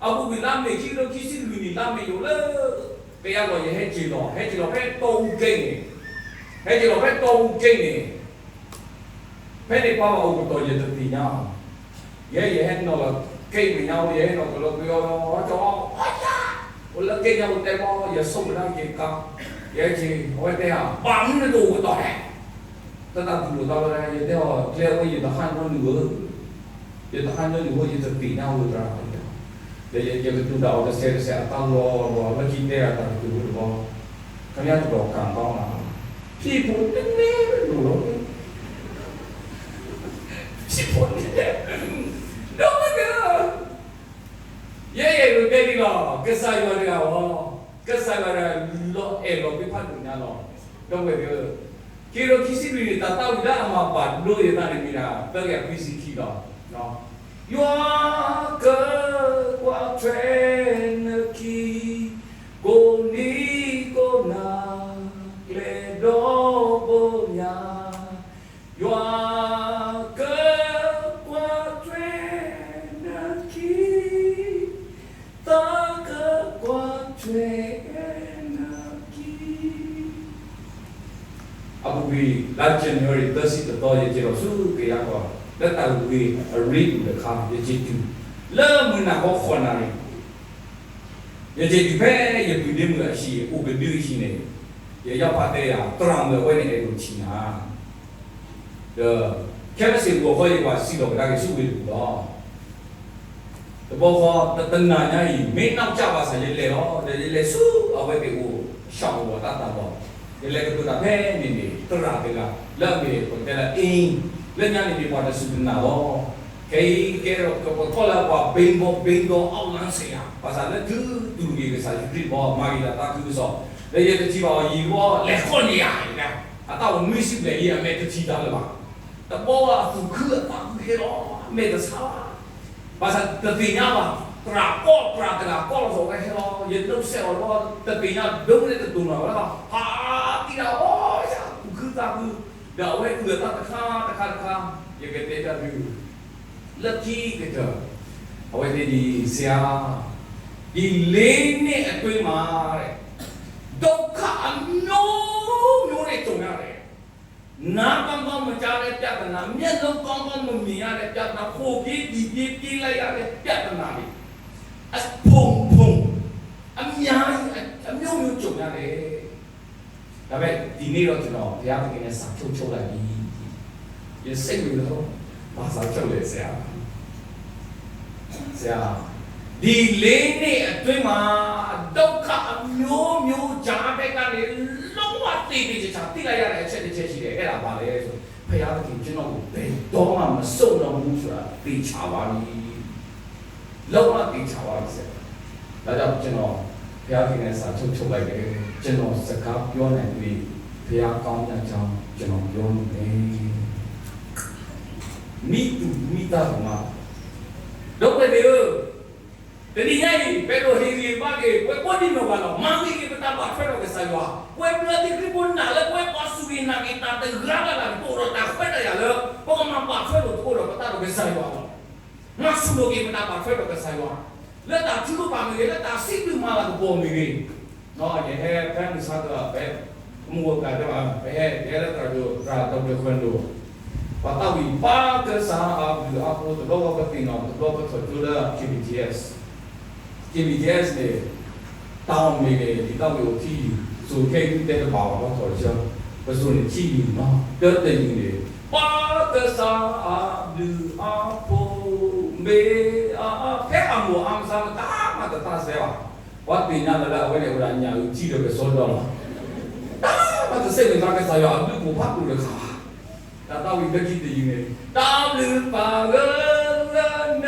အပူၤကွံာ်လါမ့ၤ ခံကထိခံဆံလွံၢ်နံၣ် လါမ့ၤယိၤလၢ ကယၤလီၤ ယဟဲက့ၤလီၤ, ဟဲက့ၤလီၤဖဲတီအူက့န့ၣ်, ဟဲက့ၤလီၤဖဲတီအူက့န့ၣ်, ဖဲန့ၣ်ပှၤဘၣ်အိၣ်ကတီၢ်ယတသ့ၣ်ညါ, ယဲယဟဲနီၣ်လီၤ က့မဲာ်ညါအိၣ် ယဟဲနီၣ်ကလီကယီလီၤ ကၠီ အီယါ, အိၣ်လၢက့ညါအိၣ်တဲဘီ ယဆိကမိၣ်ဒၣ်က့ၤကါ, ယဟဲက့ၤ အဝဲတဲဧါ ဘၣ်မနုၤနတအိၣ်ကတီၢ်လဲၣ် တၢ်သးပူၤလိာ်သးဝဲ ယတဲအီၤ ကျဲဝဲ ယတဟးညီနုၢ်ဧၢ, ယတဟးညီနုၢ်ဧိၤ ယတသ့ၣ်ညါဝဲသရၣ်, ဒီးယကတိၤတၢ်အီၤတစဲးတစဲး အသးလီၤလီၤ လၢခံတဲအတၢ်ကတိၤဖိတဘျီ, ခီပညီတဘျီကၣ်တီနၤ, ဖံးဖိတနဲၣ်လိာ်လီၤ, ဖံးဖိတနဲၣ်, ဒီးမ့ၢ်က ယဲယအဲၣ်ဒိးတဲဒ်လီၤ, ကစၢ်ယွၤတဂၤလီၤ, ကစၢ်ယွၤတဂၤလီၤအဲၣ်လီၤသ့ၣ်တဖၣ်ဒိၣ်ညါလီၤ. ဒီပုၢ်ဝဲၢ်သ့ၣ်ဧၢ, ခံကထိခံဆံလွံၢ်နံၣ် တၢ်သးဝံၣ်လၢအမၤဘၣ်ဒိယသးန့ၣ်မ့ၢ်ဒၣ် သၢကယၤခွံဆံခံလီၤ. ယွၤကကွၢ်ထွဲနခံ ကိးနံၤကိးနၤ လါ January သၢဆံတသီ ယက့ၤထီၣ်ဆူက့ယါကီၢ် လၢတၢ်ဂ့ၢ်အရ့ဒိၣ်တခါ ယက့ၤတုၤ လၢမုၢ်နၤခီဃိးနၣ်ရံၣ် ယက့ၤတုၤဖဲယပုၢ်ဒ့မုၣ်အဟံၣ် အိၣ်ကဒုအဟံၣ်န့ၣ် ယယီၢ်ဖးတဲယၤ သရၣ်မုၣ်အဝဲန့ၣ်အဲၣ်ဒိးထံၣ်နၤ ဒီး ခဲမုၢ်ဆ့ၣ်ဂီၤခီယပှၤစံးထီၣ်ကဒါက့ၤဆူဝ့ၢ်တပူၤလီၤ. တဘျီဃီ တနၤညါအံၤ မ့ၢ်နီၢ်ကစၢ်ဘၣ်ဆၣ်ယလဲၤလီၤ ဒီးယလဲၤဆူအဝဲသ့ၣ်အိၣ် ရှောက်အိၣ်တၢ်သးလီၤ. ယလဲၤကတိၤတၢ်ဖဲန့ၣ်န့ၣ် သရၣ်တဂၤ လၢအမ့ၢ်ပကတဲလၢ အ့ လၢညါန့ၣ်မ့ၢ်ပှၤတစူၢ်တနာ်လီၤ. ခဲအံၤကဲထီၣ်ပကကိးလၢပှၤ ဘ့ကီဘ့ကီ outline စ့ၢ်ဧါ, ဘၣ်ဆၣ်လၢတုၤတဂ့ၤကစၢ်ယ့ၣ်ၡူးခရံာ်ဘီ မၤဂ့ၤတၢ်သးခုကစီၣ် လၢယတထံၣ်ဘၣ်အီၤယံာ်ဘီ လဲၤဃီန့ၢ်ယၤ အတၢ်အိၣ်နွံဆံဘျဲၣ်အံၤ အမဲာ်တထံၣ်တၢ်လၢၤဘၣ်. တဘျီဘၣ်သူၣ်ခုအသးခုဟဲလီၤ မဲာ်တဆါဘၣ်. ဘၣ်ဆၣ်တသ့ၣ်ညါဘၣ် သရၣ်ကီၢ် သရၣ်တဂၤကီၢ်လီၤစီၤဝဲဟဲလီၤ ယဒိးစဲးအီၤလီၤ တသ့ၣ်ညါဒိးန့ၢ်တတိၤနီၤဝဲလီၤ ဟးတံၢ်တၢ်အီၣ်ယၤ သူၣ်ခုသးခု ဒီးအဝဲအုၣ်အသးတခါတခါတခါ ယကတဲတၢ်ဒုး လၢခံကတၢၢ် အဝဲသ့ၣ်ဒ်စံး ဒီလေးနှစ်အတွင်းမှာ ဒုက္ခအမျိုးမျိုးနဲ့ကြုံရတယ် နားကောင်းကောင်းမကြားတဲ့ပြဿနာ မျက်လုံးကောင်းကောင်းမမြင်ရတဲ့ပြဿနာ ဟိုပြေးဒီးပြေးပြေးလိုက်ရတဲ့ပြဿနာတွေ အဖုံဖုံ အများကြီး အမျိုးမျိုးကြုံရတယ် ဒါပေမဲ့ဒီနေ့တော့ကျွန်တော်ဘုရားသခင်နဲ့စာချုပ်ချုပ်လိုက်ပြီ ယစိတ်ဝင်လို့ဘာစာချုပ်လဲဆရာဆရာဒီလေးနှစ်အတွင်းမှာဒုက္ခအမျိုးမျိုးကြားတဲ့ကနေလုံးဝသေသေချာချာသိလိုက်ရတဲ့အချက်တစ်ချက်ရှိတယ်အဲ့ဒါဘာလဲဆိုဘုရားသခင်ကျွန်တော်ကိုဘယ်တော့မှမစွန့်တော်ဘူးဆိုတာသေချာပါပြီ လုံးဝသေချာပါပြီဆရာဒါကြောင့်ကျွန်တော်ဘုရားသခင်နဲ့စာချုပ်ချုပ်လိုက်တယ်ကျွန်တော်စကားပြောနိုင်ပြီးဘုရားကောင်းမြတ်ကြောင်းကျွန်တော်ပြောနေတယ်မိသူမိသားစုမှာဒုက္ခတွေတနည်းညါအံၤပဲလို့ဟေရီမက့ဝဲကိုဒီမဝါတော့မင်းကြီးကပတာပါထွဲတော့ကစားရွာဝဲပြောတဲ့ကိကိုနာလည်းဝဲပေါ်စုရင်နာကတာတဂါလာတော့တော့တခွဲတရလပကမပါထွဲလို့ကိုတော့ပတာတော့ကစားရွာတော့ မၤဆူၣ်လိာ်က့ၤပတၢ်ပာ်ထွဲဒီးကစၢ်ယွၤ, လၢတၢ်ထုကဖၣ်မ့ၢ်ဂ့ၤ, လၢတၢ်စံးဘျုးမၤလၤကပီၤမ့ၢ်ဂ့ၤ, ယဟဲဖဲမုၢ်ဆါတၢ်ဖဲ, မုၢ်ဂီၤကးတဲဘၣ်, ပဟဲ ယဟဲလၢတၢ်ဒိၣ်တၢ်ဒီးပခွဲးလိာ်, ပှၤသးဝံၣ်ပၢ်ကစၢ်အဘျုးအါဖိ တဘျီဃီပသ့ၣ်နီၣ် တဘျီပထီၣ်ကၠိလၢ KBTS, KBTS န့ၣ် တၢ်အီၣ်မ့ၢ်ဂ့ၤ ဒ်သးဝံၣ်အိၣ်ခံယုၢ်, စိၤခဲအံၤတဲတဘၣ်ဘၣ် ပှၤထီၣ်တဆၢ, ပစိၤန့ၣ်ခံယုၢ်နီၤ, တၢတယုၢ်န့ၣ် ပၢ်ကစၢ်အဘျုးအါဖိ, မ့ၢ်အဖဲအမိၢ်အါမဆါမတၤမၤတသးစဲဘၣ်, ပှၤသ့ၣ်ညါလၢလၢအဝဲန့ၣ်အိၣ်ဒၣ်ညၣ်အုၣ်ထံဒီးကစီဒီလီၤ, တၢ်မၤတစဲးန့ၣ်သးကစၢ်ယွၤအဘျုးအဖှိၣ်ဖးဒိၣ်တခါဘၣ် တၢ်သးဝံၣ်လၢခံတယုၢ်န့ၣ်, တၢ်ဘျုးပာ်ဂၢၢ်လၢန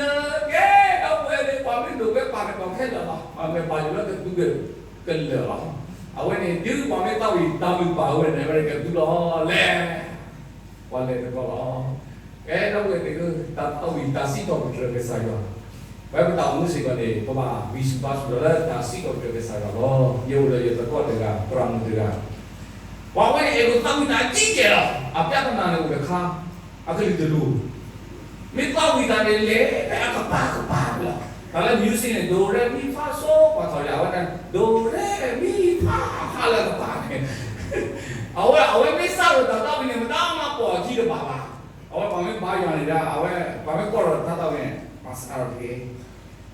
ကဲ, ဒီပုၢ်ဝဲၢ်သ့ၣ် ပှၤမ့ၢ်ဒိၣ်ဝဲပာ်ကတီၢ်ခဲလၢာ်လီၤ, ပှၤမ့ၢ်ပာ်ယိၣ်လၢကသူကဲကလၢာ်လီၤ, အဝဲန့ၣ် ဒုးပှၤမ့ၢ်သးဝံၣ်တၢ်ဘျုးပာ်ဝဲန့ၣ် အဝဲန့ၣ်ကသူလီၤလဲၣ်, ပှၤလဲၤတဘျီလီၤ, ကဲဒီပုၢ်ဝဲၢ်သ့ၣ်ဧၢ, တၢ်သးဝံၣ်တၢ်စံးထီၣ်ပတြၢၤကစၢ်ယွၤ, ပဝဲပတၢ်အိၣ်မူစ့ၢ်ကီးန့ၣ် ပဘၣ်ဂံၢ်ဆူၣ်ဘါဆူၣ်ဒီးလၢတၢ်စံးထီၣ်ပတြၢၤကစၢ်ယွၤလီၤ, ယအိၣ်ဒီးယသကိးတဂၤ သရၣ်မုၣ်တဂၤ ပှၤဝဲန့ၣ်အဲၣ်ဒိးသးဝံၣ်တၢ်အကြီးအကျယ်လီၤ, အပြဿနာန့ၣ်အိၣ်တခါ, အကလုာ်တလူၢ်, မ့ၢ်သးဝံၣ်တၢ်န့ၣ်လဲၤဖဲအကပၤကပၤလီၤ, တၢ်လၢ music န့ၣ် ဒိၣ်ရဲမံဖးစိ ပှၤထီၣ်ယၤဝဲဒၣ် ဒိၣ်ရဲမံဖးဖးလၢကပၤန့ၣ်, အဝဲ အဝဲမ့ၢ်စးထီၣ်တၢ်သးဝံၣ်န့ၣ် မတၤမၤပိာ်အခံတဘၣ်ဘၣ်, အဝဲပှၤမ့ၢ်ဘါယွၤန့ၣ်ဒၣ် အဝဲ ပှၤမ့ၢ်ကိးထီၣ်တၢ်သးဝံၣ်န့ၣ် ပှၤစးထီၣ်တက့ၢ်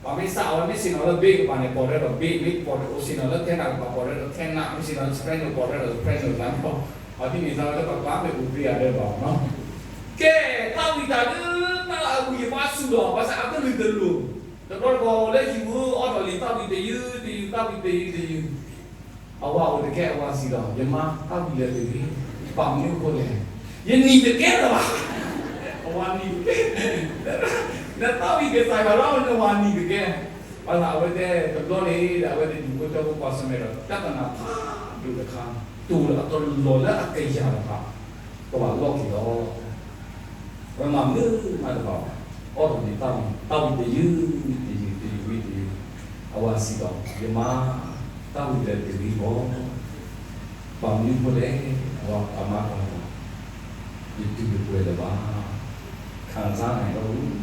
ပှၤမ့ၢ်စးအဝဲမ့ၢ်ဆ့ၣ်နီၤလၢဘ့ကပၤန့ၣ် ပိာ်ရဲဒီးဘ့, မ့ၢ်ပိာ်အိၣ်ဆ့ၣ်နီၤလၢထဲနၢ်ကပၤပိာ်ရဲဒီးထဲနၢ်, မ့ၢ်ဆ့ၣ်နီၤလၢ soprano ပိာ်ရဲဒီး soprano လၢနီၤ, ပှၤဒ်န့ၣ်သးလၢပကဘၣ်မ့ၢ်ပူၤပျံၤအဒဲးဘၣ်နီၤ, ကဲ, သးဝံၣ်တၢ်ဒုး တၢ်အဝံၣ်ယပှၤဆူၣ်လီၤ, ဘၣ်ဆၣ်အကလုာ်တလူၢ်, တဘျီတဘျီလၢယံၤဝဲအီထီၣ်လံ သးဝံၣ်တယုၢ်တယုၢ် သးဝံၣ်တယုၢ်တယုၢ် အဝၤအိၣ်တကဲ အဝၤစံးဒီး ယမါသးဝံၣ်လၢတဂ့ၤ, ဘၣ်မနုၤအဃိလဲၣ်, ယနံၤတကဲလၢၤဘၣ်, အဝၤနံၤတကဲ, နသးဝံၣ်ကစၢ်ယွၤလီၤ နဝၤနံၤတကဲ, ဘၣ်ဆၣ်အဝဲတဲတဘျီန့ၣ်ဒီး အဝဲတဒူၣ်ဖိထၢဖိကွၢ်ဆၢၣ်မဲာ်ဒီး ပြဿနာဖးဒိၣ်တခါ, တိၢ်လၢအတလီၤလၢအကယၤတဖၣ်, ကဘၣ်လီၢ်က့ၤလီၤ ပမၤမနုၤမးတဘၣ်ဘၣ်, အီထီၣ်န့ၣ်သးဝံၣ်, သးဝံၣ်တယုၢ်တယုၢ်တယုၢ်ဝံၤတယုၢ်, အဝၤစံးဒီး ယမါ, သးဝံၣ်လၢတဂ့ၤဘၣ်, ဘၣ်မနုၤအဃိလဲၣ်, အဝၤအမါကွၢ်ဒီး, ယတူၢ်တပှဲၤလၢၤဘၣ်, ခံစားနိုင်တော့ဘူး, ဒီ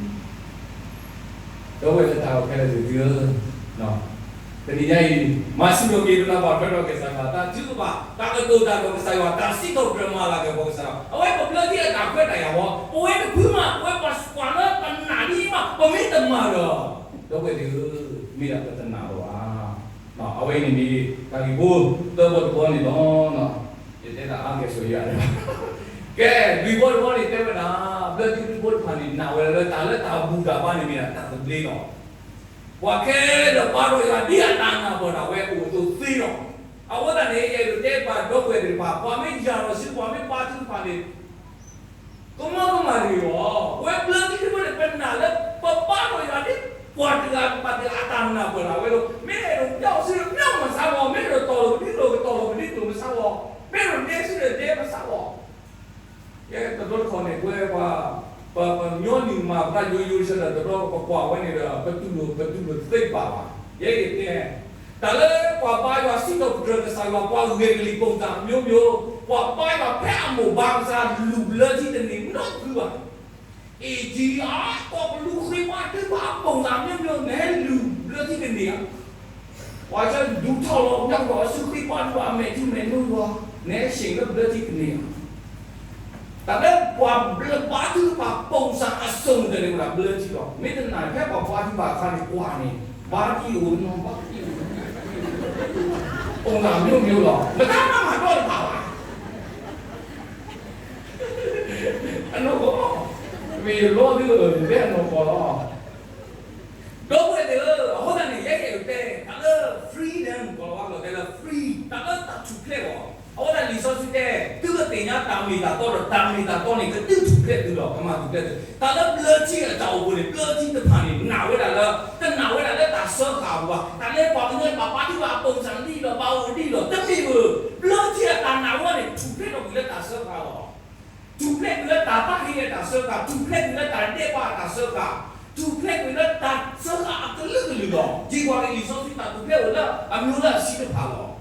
ပုၢ်ဝဲၢ်လၢတၢ်အိၣ်ဖျဲၣ်လၢသုသ့ၣ်ဧၢ, တနံၤညါအံၤ မၤစၢၤက့ၤပသး ပာ်ထွဲဒီးကစၢ်ယွၤတၢ်ထုကဖၣ်, တၢ်ကတိၤတၢ်ဒီးကစၢ်ယွၤ, တၢ်စံးထီၣ်ပတြၢၤမၤလၤကပီၤကစၢ်ယွၤ, အဝဲပဘျၢထံအတၢ်ခွဲးတၢ်ယာ်ဝဲ, ပဝဲတဖုမး ပဝဲပှၤလၢပနာ်ဒ်အံၤမး ပမ့ၢ်တမၤဒီး, ဒီပုၢ်ဝဲၢ်သ့ၣ်ဧၢ, မ့ၢ်ဒၣ်ပတနာ်လီၤဧါ. အဝဲန့ၣ်မ့ၢ်တၢ်ဂ့ၢ်ဖိသၢဘီတဘီန့ၣ်လီၤ. ယတဲတၢ်အါကဲၣ်ဆိးယၤ, ကဲ, လွံၢ်ဘီတဘီန့ၣ်တဲဝဲဒၣ်, ဘျၢထံခရံာ်ဖိတဖၣ်န့ၣ် နာ်ဝဲဒၣ်လၢတၢ်လၢတၢ်ဘူၣ်တၢ်ဘါန့ၣ်မ့ၢ်ဒၣ်တၢ်သဘျ့လီၤ. ပှၤခဲလၢာ်ဘါထီၣ်ယွၤဒ်အတၢ်နာ်ပၢၢ်တၢ်ဝဲအိၣ်အသိးသ့လီၤ. အဃိသတးန့ၣ် ယအဲၣ်ဒိးတဲပှၤဒီပုၢ်ဝဲၢ်သ့ၣ်တဖၣ်, ပှၤမ့ၢ်ယၤလီၤဆူ ပှၤမ့ၢ်ဘါထုကဖၣ်န့ၣ် ကမၢကမၣ်တဂ့ၤလီၤ. ပဝဲဘျၢထံခရံာ်ဖိန့ၣ် ပနာ်လၢပဘါထီၣ်ယွၤဒ်ပှၤတဂၤဘၣ်တဂၤအတၢ်နာ်ပၢၢ်တၢ်ဝဲလီၤ. မ့ၢ်အဲၣ်ဒိးပျီဆူ ပျီမၤစၢၤဘၣ်, မ့ၢ်အဲၣ်ဒိးတီၢ်လိာ်ပဒုးလိာ် ကတီၢ်လိာ်ပဒုးလိာ်မၤစၢၤဘၣ်, မ့ၢ်အဲၣ်ဒိးဒဲဆူဒီးဒဲမၤစၢၤဘၣ်. ယဲတဘျီတခီၣ်န့ၣ် ပဝဲပှၤ ပပညီနုၢ်မၤပသးယိယိဆၢဒီး တဘျီပကွၢ်ဝဲန့ၣ်ဒီး ပတူၢ်လိာ် ပတူၢ်လိာ်တသ့ဘၣ်ဘၣ်. ယဲယတဲ တၢ်လၢပှၤဘါယွၤစံးထီၣ်ပတြၢၤကစၢ်ယွၤ ပှၤဂဲၤကလံၤ ပုံစံမျိုးမျိုး, ပှၤဘါယွၤဖဲအမိၢ်ဘါကစၢ် လူၤဘျၢထံတန့ၢ်နီတဖုဘၣ်. အ့ၣ် ကီၢ်ပလူဃ့ဘါထုကဖၣ် ပုံစံမျိုးမျိုး နဟဲလူၤဘျၢထံတန့ၢ်ဧါ. ပှၤကဒုးထီၣ်လီၤ ပှၤကဒီးဆူဃ့ဘါထုကဖၣ် အမဲာ်ထံမဲာ်နိယွၤ, နဟဲဆ့ၣ်လၢဘျၢထံတန့ၢ်ဧါ. တၢ်လၢပှၤဘါထုကဖၣ် ပုံစံအစုံတန့ၢ်ဝဲဒၣ်ဘျၢထံလီၤ. မ့ၢ်တနာ်ဖဲပှၤဘါထုကဖၣ်အခါန့ၣ် ကွၢ်န့ၣ် ဘါထံအိၣ်နီၤ ဘါထံအိၣ်နီၤ, ပုံစံမျိုးမျိုးလီၤ. နတၢ်မၤမၤဒီတဖၣ်ဘၣ်. အနီၢ်ကီၢ်, မ့ၢ်ယလီၤဒုး နတဲအနီၢ်ကီၢ်လီၤ. ဒီပုၢ်ဝဲၢ်သ့ၣ်ဧၢ, အဃိသတးန့ၣ် ယဲယအဲၣ်ဒိးတဲ တၢ်လၢ freedom ကီၢ်လီၤဝါကျိာ်တဲလၢ free တၢ်လၢတၢ်ထူၣ်ဖျဲးအီၤ, အဃိသတးလံာ်စီဆှံတဲ သုကသ့ၣ်ညါတၢ်မ့ၢ်တၢ်တီဒီး တၢ်မ့ၢ်တၢ်တီန့ၣ် ကဒုးထူၣ်ဖျဲးသုလီၤ, ကမၤထူၣ်ဖျဲးသု. တၢ်လၢဘျၢထံအတၢ်အိၣ်ဖှိၣ်န့ၣ် ဘျၢထံတဖၣ်န့ၣ် နာ်ဝဲဒၣ်လၢ တနာ်ဝဲဒၣ်လၢတၢ်စၢဃာ်အပူၤဘၣ်. တၢ်လၢပှၤကညီဘၣ်ဘါထုကဖၣ် ပုံစံဒ်လီၤ ဘၣ်အိၣ်ဒ်လီၤ တမ့ၢ်ဘၣ်. ဘျၢထံအတၢ်နာ်ဝဲန့ၣ် ထူၣ်ဖျဲးထီၣ်ကွံာ်လၢတၢ်စၢဃာ်လီၤ. ထူၣ်ဖျဲးကွံာ်လၢတၢ်သးဟ့အတၢ်စၢဃာ်, ထူၣ်ဖျဲးကွံာ်လၢတၢ်ဒဲးဘးအတၢ်စၢဃာ်, ထူၣ်ဖျဲးကွံာ်လၢတၢ်စၢဃာ်အကလုာ်ကလုာ်လီၤ. ဒ်ပှၤလံာ်စီဆှံတၢ်ထူၣ်ဖျဲးအိၣ်လၢအမျိုးလၢအဆံးတဖၣ်လီၤ.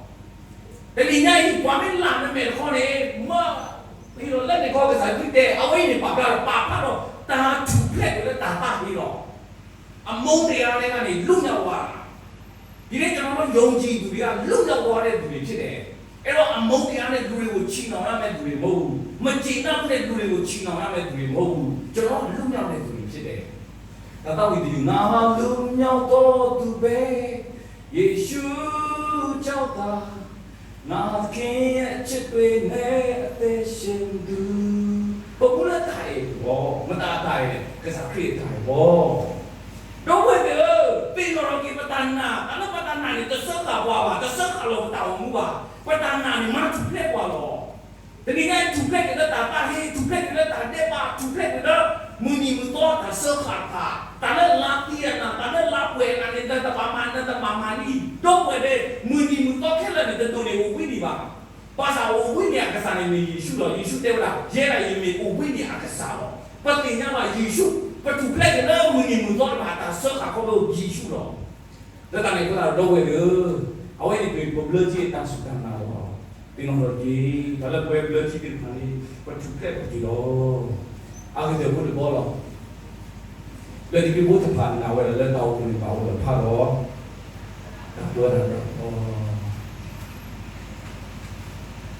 တနံၤညါအံၤ ပှၤမ့ၢ်လၢနမဲာ်တခီန့ၣ် မ့ၢ်ဟ့ၣ်လီၤလၢန့ၣ်ခီ ကစၢ်ခရံာ်တဲ အဝဲအံၤန့ၣ် ပာ်ဖျါဒီး ပာ်ဖျါဒီးတၢ်ထူၣ်ဖျဲးကွံာ်လၢတၢ်သးဟ့လီၤ. အမုန်းတရားထဲကနေ လွတ်မြောက်သွားတာ. ဒီနေ့ကျွန်တော်တို့ ယုံကြည်သူတွေက လွတ်မြောက်သွားတဲ့သူတွေဖြစ်တယ်. အဲ့တော့ အမုန်းတရားနဲ့ လူတွေကို ချည်နှောင်ရမယ့်သူတွေ မဟုတ်ဘူး. မကျေနပ်မှုနဲ့ လူတွေကို ချည်နှောင်ရမယ့်သူတွေ မဟုတ်ဘူး. ကျွန်တော်တို့ လွတ်မြောက်တဲ့သူတွေ ဖြစ်တယ်. ဒါသးဝံတယူ ငါဟာ လွတ်မြောက်သောသူပဲ ယေရှုကြောင့်သာ ငါသခင်ရဲ့ အချစ်တွေနဲ့ အသက်ရှင်သူ ပမူလတၢ်အဲၣ်ဝီ မတၤအတၢ်အဲၣ်လဲၣ် ကစၢ်ခရံာ်အတၢ်အဲၣ်ဝီ ဒီပုၢ်ဝဲၢ်သ့ၣ်ဧၢ, သ့ၣ်နီၣ်ထီၣ်က့ၤပတၢ်နာ်, တၢ်လၢပတၢ်နာ်န့ၣ် တစၢဃာ်ပှၤဘၣ်, တစၢဃာ်လီၤပတၢ်အိၣ်မူဘၣ်. ပတၢ်နာ်န့ၣ် မၤထူၣ်ဖျဲးပှၤလီၤ. တနံၤညါအံၤ ထူၣ်ဖျဲးက့ၤလၢတၢ်သးဟ့, ထူၣ်ဖျဲးက့ၤလၢတၢ်ဒဲးဘး, ထူၣ်ဖျဲးက့ၤလၢ မုၢ်နံၤမုၢ်သီတၢ်စၢဃာ်တဖၣ်, တၢ်လၢလါသံအနၢ်, တၢ်လၢလါပှဲၤအနၢ်န့ၣ် နတဘၣ်မၤ, နတဘၣ်မၤန့ၣ်, ဒီပုၢ်ဝဲၢ်သ့ၣ်, မုၢ်နံၤမုၢ်သီခဲလၢာ်န့ၣ် တဒိၣ်န့ၢ်အိၣ်ဝံန့ၣ်ဘၣ်. ဘၣ်ဆၣ်အိၣ်ဝံန့ၣ်အကစၢ်န့ၣ်မ့ၢ်ယ့ၣ်ၡူးလီၤ. ယ့ၣ်ၡူးတဲဝဲဒၣ် ယဲဒၣ်အံၤမ့ၢ်အိၣ်ဝံန့ၣ်အကစၢ်လီၤ. ပသ့ၣ်ညါဘၣ်ယ့ၣ်ၡူး, ပထူၣ်ဖျဲးက့ၤလၢမုၢ်နံၤမုၢ်သီတဖၣ်အတၢ်စၢဃာ်ခီဖျိယ့ၣ်ၡူးလီၤ. လၢတၢ်န့ၣ်အဃိသတးဒီး ဒီပုၢ်ဝဲၢ်သ့ၣ်ဧၢ, အဝဲန့ၣ်မ့ၢ်ပဘျၢထံအတၢ်စူၢ်တၢ်နာ်လီၤ. သ့ၣ်နီၣ်ထီၣ်က့ၤ တၢ်လၢပဝဲဘျၢထံသ့ၣ်တဖၣ်န့ၣ် ပထူၣ်ဖျဲးထီၣ်က့ၤလီၤ. အဂ့ၢ်ဒ်အံၤအဃိတဘျီလီၤ. လၢတၢ်ဂ့ၢ်ဖိတဖၣ်နာ်ဝဲဒၣ်လၢတၢ်အိၣ်ဖှိၣ်န့ၣ် ဘၣ်အိၣ်ဒီးဖးဒီး တၢ်ပၢတၢ်ပြးအီၤ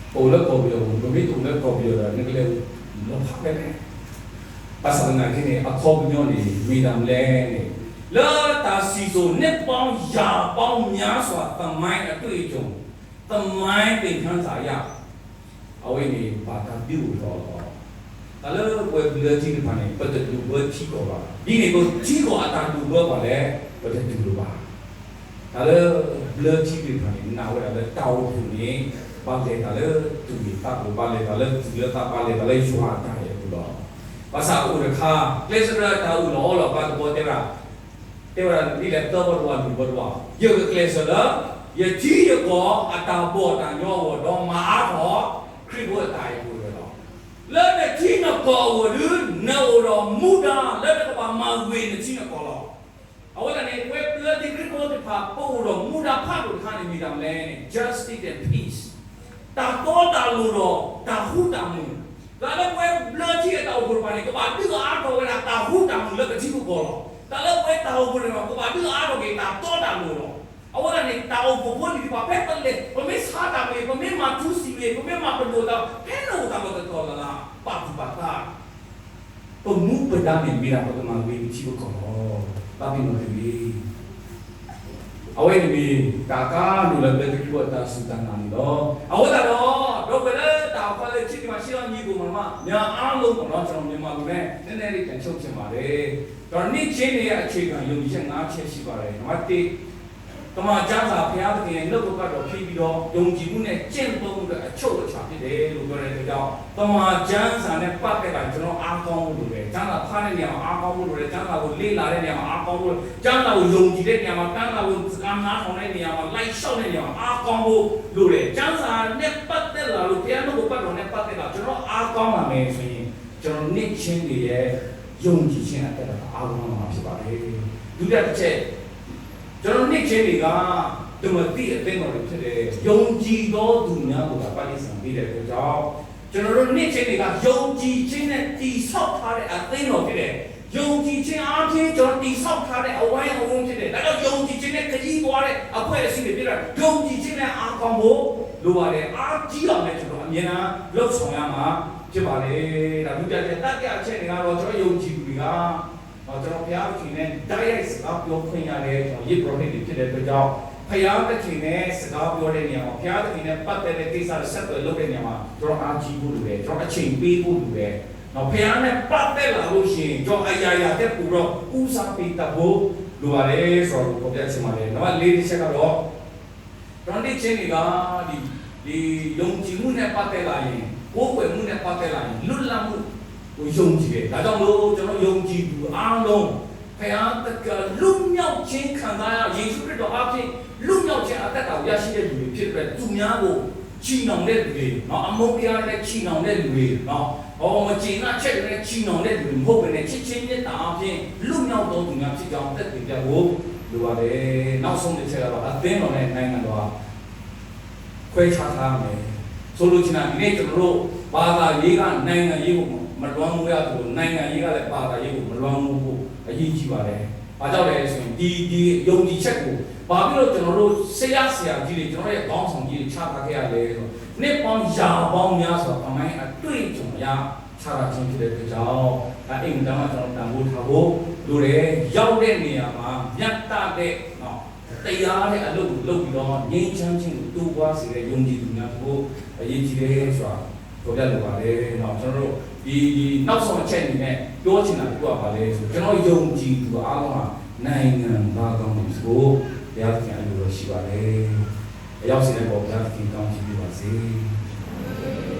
ပအိၣ်လၢကီၢ်ပယီၤပူၤ, ပမ့ၢ်တအိၣ်လၢကီၢ်ပယီၤဒီး နကလဲၤလီၤဖးဖဲလဲၣ်. ဘၣ်ဆၣ်သနာ်က့န့ၣ် အခီပညီန့ၣ် မ့ၢ်တၢ်မနုၤလဲၣ်န့ၣ်, လၢတၢ်စံၣ်စိၤနံၣ်ပေါင်းယၤပေါင်းများစွာ သမိုင်းအတွေ့အကြုံ, သမိုင်းသင်ခန်းစာအရ အဝဲန့ၣ် ဘၣ်တၢ်ဒုးအိၣ်ထီၣ်လီၤ. တၢ်လၢပဝဲဘျၢထံသ့ၣ်တဖၣ်န့ၣ် ပတဒိးဘၢထံကီၢ်ဘၣ်. ဒ်န့ၣ်အသိး ထံကီၢ်အတၢ်ဒိးဘၢပှၤလဲၣ် ပတတူၢ်လိာ်ဘၣ်. တၢ်လၢဘျၢထံသ့ၣ်တဖၣ်န့ၣ် နာ်ဝဲဒၣ်လၢတၢ်အိၣ်ဖှိၣ်န့ၣ် ဘၣ်လဲၤတၢ်လၢသူၣ်ဂ့ၤသးဂ့ၤ, ဘၣ်လဲၤတၢ်လၢသူၣ်လၢသး, ဘၣ်လဲၤတၢ်လၢယွၤအတၢ်အဲၣ်အပူၤလီၤ. ဘၣ်ဆၣ်အိၣ်တခါ ကျဲးစၢးတၢ်အုၣ်လီၤအီလီၤ ဘၣ်တဘီတဲဝဲဒၣ် တဲဝဲဒၣ်ဒ်လဲၣ် သၢဘီတဝီ လွံၢ်ဘီတဝီ, ယကကျဲးစၢးလၢ ယထံယကီၢ်အတၢ်ဘီၣ်တၢ်ညီအဂီၢ် ဒီးမၤအါထီၣ် ခရံာ်ဖိအတၢ်အဲၣ်အပူၤဝဲလီၤ. လၢနထံနကီၢ်အဂီၢ်ဒုး နအိၣ်ဒီးမူဒါလၢနကဘၣ်မၤဂ့ၤနထံနကီၢ်လီၤ. အဃိသတးန့ၣ် ပဝဲဘျၢထံခရံာ်ဖိသ့ၣ်တဖၣ် ပအိၣ်ဒီးမူဒါဖးဒိၣ်တခါန့ၣ် မ့ၢ်တၢ်မနုၤလဲၣ်န့ၣ် justice and peace, တၢ်တီတၢ်လိၤဒီး တၢ်ဃူတၢ်မုာ်, တၢ်လၢပဝဲဘျၢထံအတၢ်အိၣ်ဖှိၣ်တဖၣ်န့ၣ် ကဘၣ်ဒုးအါထီၣ်ဝဲဒၣ်တၢ်ဃူတၢ်မုာ်လၢပထံပကီၢ်လီၤ. တၢ်လၢပဝဲတၢ်အိၣ်ဖှိၣ်တဖၣ် ကဘၣ်ဒုးအါထီၣ်က့ၤတၢ်တီတၢ်လိၤလီၤ. အဝဲဒၣ်န့ၣ် တၢ်အိၣ်ဖှိၣ်ဖိန့ၣ် ပှၤဖဲပလဲၤ ပမ့ၢ်ဆါတၢ်မ့ၢ် ပမ့ၢ်မၤထူစံးမ့ၢ် ပမ့ၢ်မၤပဒိၣ်တၢ် ဖဲန့ၣ်အိၣ်တၢ်လီၢ်တတီၤလၢ်လၢ် ပာ်သူၣ်ပာ်သး ပမူပဒါန့ၣ်မ့ၢ်ဒၣ်ပကမၤဂ့ၤပထံပကီၢ်လီၤ. ဘၣ်မနုၤတဂ့ၤ အဝဲန့ၣ်မ့ၢ်တၢ်ကါဒိၣ်လၢပျၢၤတဖုအတၢ်စူၢ်တၢ်နာ်န့ၣ်လီၤ. အဃိသတးဒီး ဒီပုၢ်ဝဲၢ်လၢတၢ်အိၣ်ဖှိၣ်လၢခံန့ၣ် မၤဆံလီၤညီကိးမးမး များအားလုံးပေါ့နော် ကျွန်တော်မြန်မာလိုပဲ နည်းနည်းလေးပြန်ချုပ်ချင်ပါတယ်. ဒီးနှစ်ချင်းတွေရဲ့အခြေခံယုံကြည်ချက်ငါးချက်ရှိပါတယ်. နံပါတ်တစ် သမ္မာကျမ်းစာ ဘုရားသခင်ရဲ့နှုတ်ကပတ်တော်ဖြစ်ပြီးတော့ ယုံကြည်မှုနဲ့ကျင့်သုံးမှုအတွက်အချုပ်အခြာဖြစ်တယ်လို့ပြောတဲ့အတွက်ကြောင့် သမ္မာကျမ်းစာနဲ့ပတ်သက်တာကျွန်တော်အားကောင်းဖို့လိုတယ်. ကျမ်းစာဖတ်တဲ့နေရာမှာအားကောင်းဖို့လိုတယ်. ကျမ်းစာကိုလေ့လာတဲ့နေရာမှာအားကောင်းဖို့လိုတယ်. ကျမ်းစာကိုယုံကြည်တဲ့နေရာမှာ ကျမ်းစာကိုစကားနားထောင်တဲ့နေရာမှာ လိုက်လျှောက်တဲ့နေရာမှာအားကောင်းဖို့လိုတယ်. ကျမ်းစာနဲ့ပတ်သက်လာလို့ ဘုရားနှုတ်ကပတ်တော်နဲ့ပတ်သက်လာ ကျွန်တော်အားကောင်းလာမယ်ဆိုရင် ကျွန်တော်နှစ်ချင်းတွေရဲ့ယုံကြည်ခြင်းအသက်တာအားကောင်းလာမှာဖြစ်ပါတယ်. ဒုတိယတစ်ချက် ကျွန်တော်နှစ်ချင်းတွေက ဓမ္မသီအသင်းတော်တွေဖြစ်တယ်။ ယုံကြည်သောသူများကိုသာပတိဆံပေးတဲ့အတွက်ကြောင့် ကျွန်တော်တို့နှစ်ချင်းတွေကယုံကြည်ခြင်းနဲ့တည်ဆောက်ထားတဲ့အသင်းတော်ဖြစ်တယ်။ ယုံကြည်ခြင်းအားဖြင့်ကျွန်တော်တည်ဆောက်ထားတဲ့အဝိုင်းအဝန်းဖြစ်တယ်။ ဒါကြောင့်ယုံကြည်ခြင်းနဲ့ခရီးသွားတဲ့အဖွဲ့အစည်းတွေဖြစ်တာ ယုံကြည်ခြင်းနဲ့အားကောင်းဖို့လိုပါတယ်။ အားကြီးအောင်လည်းကျွန်တော်အမြဲတမ်းလှုပ်ဆောင်ရမှာဖြစ်ပါတယ်။ ဒါဒုတိယချက် တတိယအချက်တွေကတော့ ကျွန်တော်ယုံကြည်သူတွေက ကျွန်တော်ဘုရားသခင်နဲ့တိုက်ရိုက်စကားပြောခွင့်ရတဲ့ ကျွန်တော်ယဇ်ပုရောဟိတ်တွေဖြစ်တဲ့အတွက်ကြောင့် ဘုရားသခင်နဲ့စကားပြောတဲ့နေရာမှာ ဘုရားသခင်နဲ့ပတ်သက်တဲ့ကိစ္စတွေဆက်သွယ်လုပ်တဲ့နေရာမှာ ကျွန်တော်အားကြီးဖို့လိုတယ်။ ကျွန်တော်အချိန်ပေးဖို့လိုတယ်။ နော် ဘုရားနဲ့ပတ်သက်လာလို့ရှိရင် ကျွန်တော်အရာရာတက်ပူတော့ဦးစားပေးတတ်ဖို့လိုပါတယ်ဆိုတော့ ဖော်ပြချင်ပါတယ်။ နံပါတ်လေးတစ်ချက်ကတော့ ကျွန်တော်နှစ်ချင်းတွေက ဒီ ဒီယုံကြည်မှုနဲ့ပတ်သက်လာရင် ကိုးကွယ်မှုနဲ့ပတ်သက်လာရင် လွတ်လပ်မှုကိုယုံကြည်တယ်။ ဒါကြောင့်မလို့ ကျွန်တော်ယုံကြည်သူအားလုံး ဘုရားသခင်လွတ်မြောက်ခြင်းခံစားရ ယေရှုခရစ်တော်အားဖြင့်လွတ်မြောက်ခြင်းအသက်တာကိုရရှိတဲ့လူတွေဖြစ်တဲ့အတွက် သူများကိုချီနှောင်တဲ့လူတွေနော် အမုန်းတရားနဲ့ချီနှောင်တဲ့လူတွေနော် ဟောမကျေနပ်ချက်တွေနဲ့ချီနှောင်တဲ့လူတွေမဟုတ်ဘဲနဲ့ ချစ်ခြင်းမေတ္တာအားဖြင့်လွတ်မြောက်သောသူများဖြစ်ကြောင်းသက်သေပြဖို့လိုပါတယ်။ နောက်ဆုံးတစ်ချက်ကတော့ အသင်းတော်နဲ့နိုင်ငံတော်ဟာခွဲခြားထားရမယ်။ ဆိုလိုချင်တာ ဒီနေ့ကျွန်တော်တို့ဘာသာရေးကနိုင်ငံရေးကိုမလွှမ်းမိုးရသလို နိုင်ငံရေးကလည်းဘာသာရေးကိုမလွှမ်းမိုးဖို့အရေးကြီးပါတယ်။ ဘာကြောင့်လဲဆိုရင် ဒီ ဒီယုံကြည်ချက်ကို ဘာဖြစ်လို့ကျွန်တော်တို့ဆရာဆရာကြီးတွေ ကျွန်တော်ရဲ့ခေါင်းဆောင်ကြီးတွေချထားခဲ့ရလဲဆိုတော့ နှစ်ပေါင်းရာပေါင်းများစွာသမိုင်းအတွေ့အကြုံအရချထားခြင်းဖြစ်တဲ့အတွက်ကြောင့် ဒါအင်မတန်မှကျွန်တော်တန်ဖိုးထားဖို့လိုတယ်။ ရောက်တဲ့နေရာမှာမျှတတဲ့နော် တရားတဲ့အလုပ်ကိုလုပ်ပြီးတော့ငြိမ်းချမ်းခြင်းကိုတိုးပွားစေတဲ့ယုံကြည်သူများဖြစ်ဖို့အရေးကြီးတယ်ဆိုတာဖော်ပြလိုပါတယ်နော်။ ကျွန်တော်တို့ဒီဒီနောက်ဆုံးအချက်အနေနဲ့ပြောချင်တာကဘာလဲဆိုကျွန်တော်ယုံကြည်သူအားလုံးဟာနိုင်ငံသားကောင်းတွေဖြစ်ဖို့ဘုရားသခင်အလိုတော်ရှိပါတယ်။ အရောက်စီတိုင်းပေါ်ဘုရားသခင်ကောင်းချီးပေးပါစေ။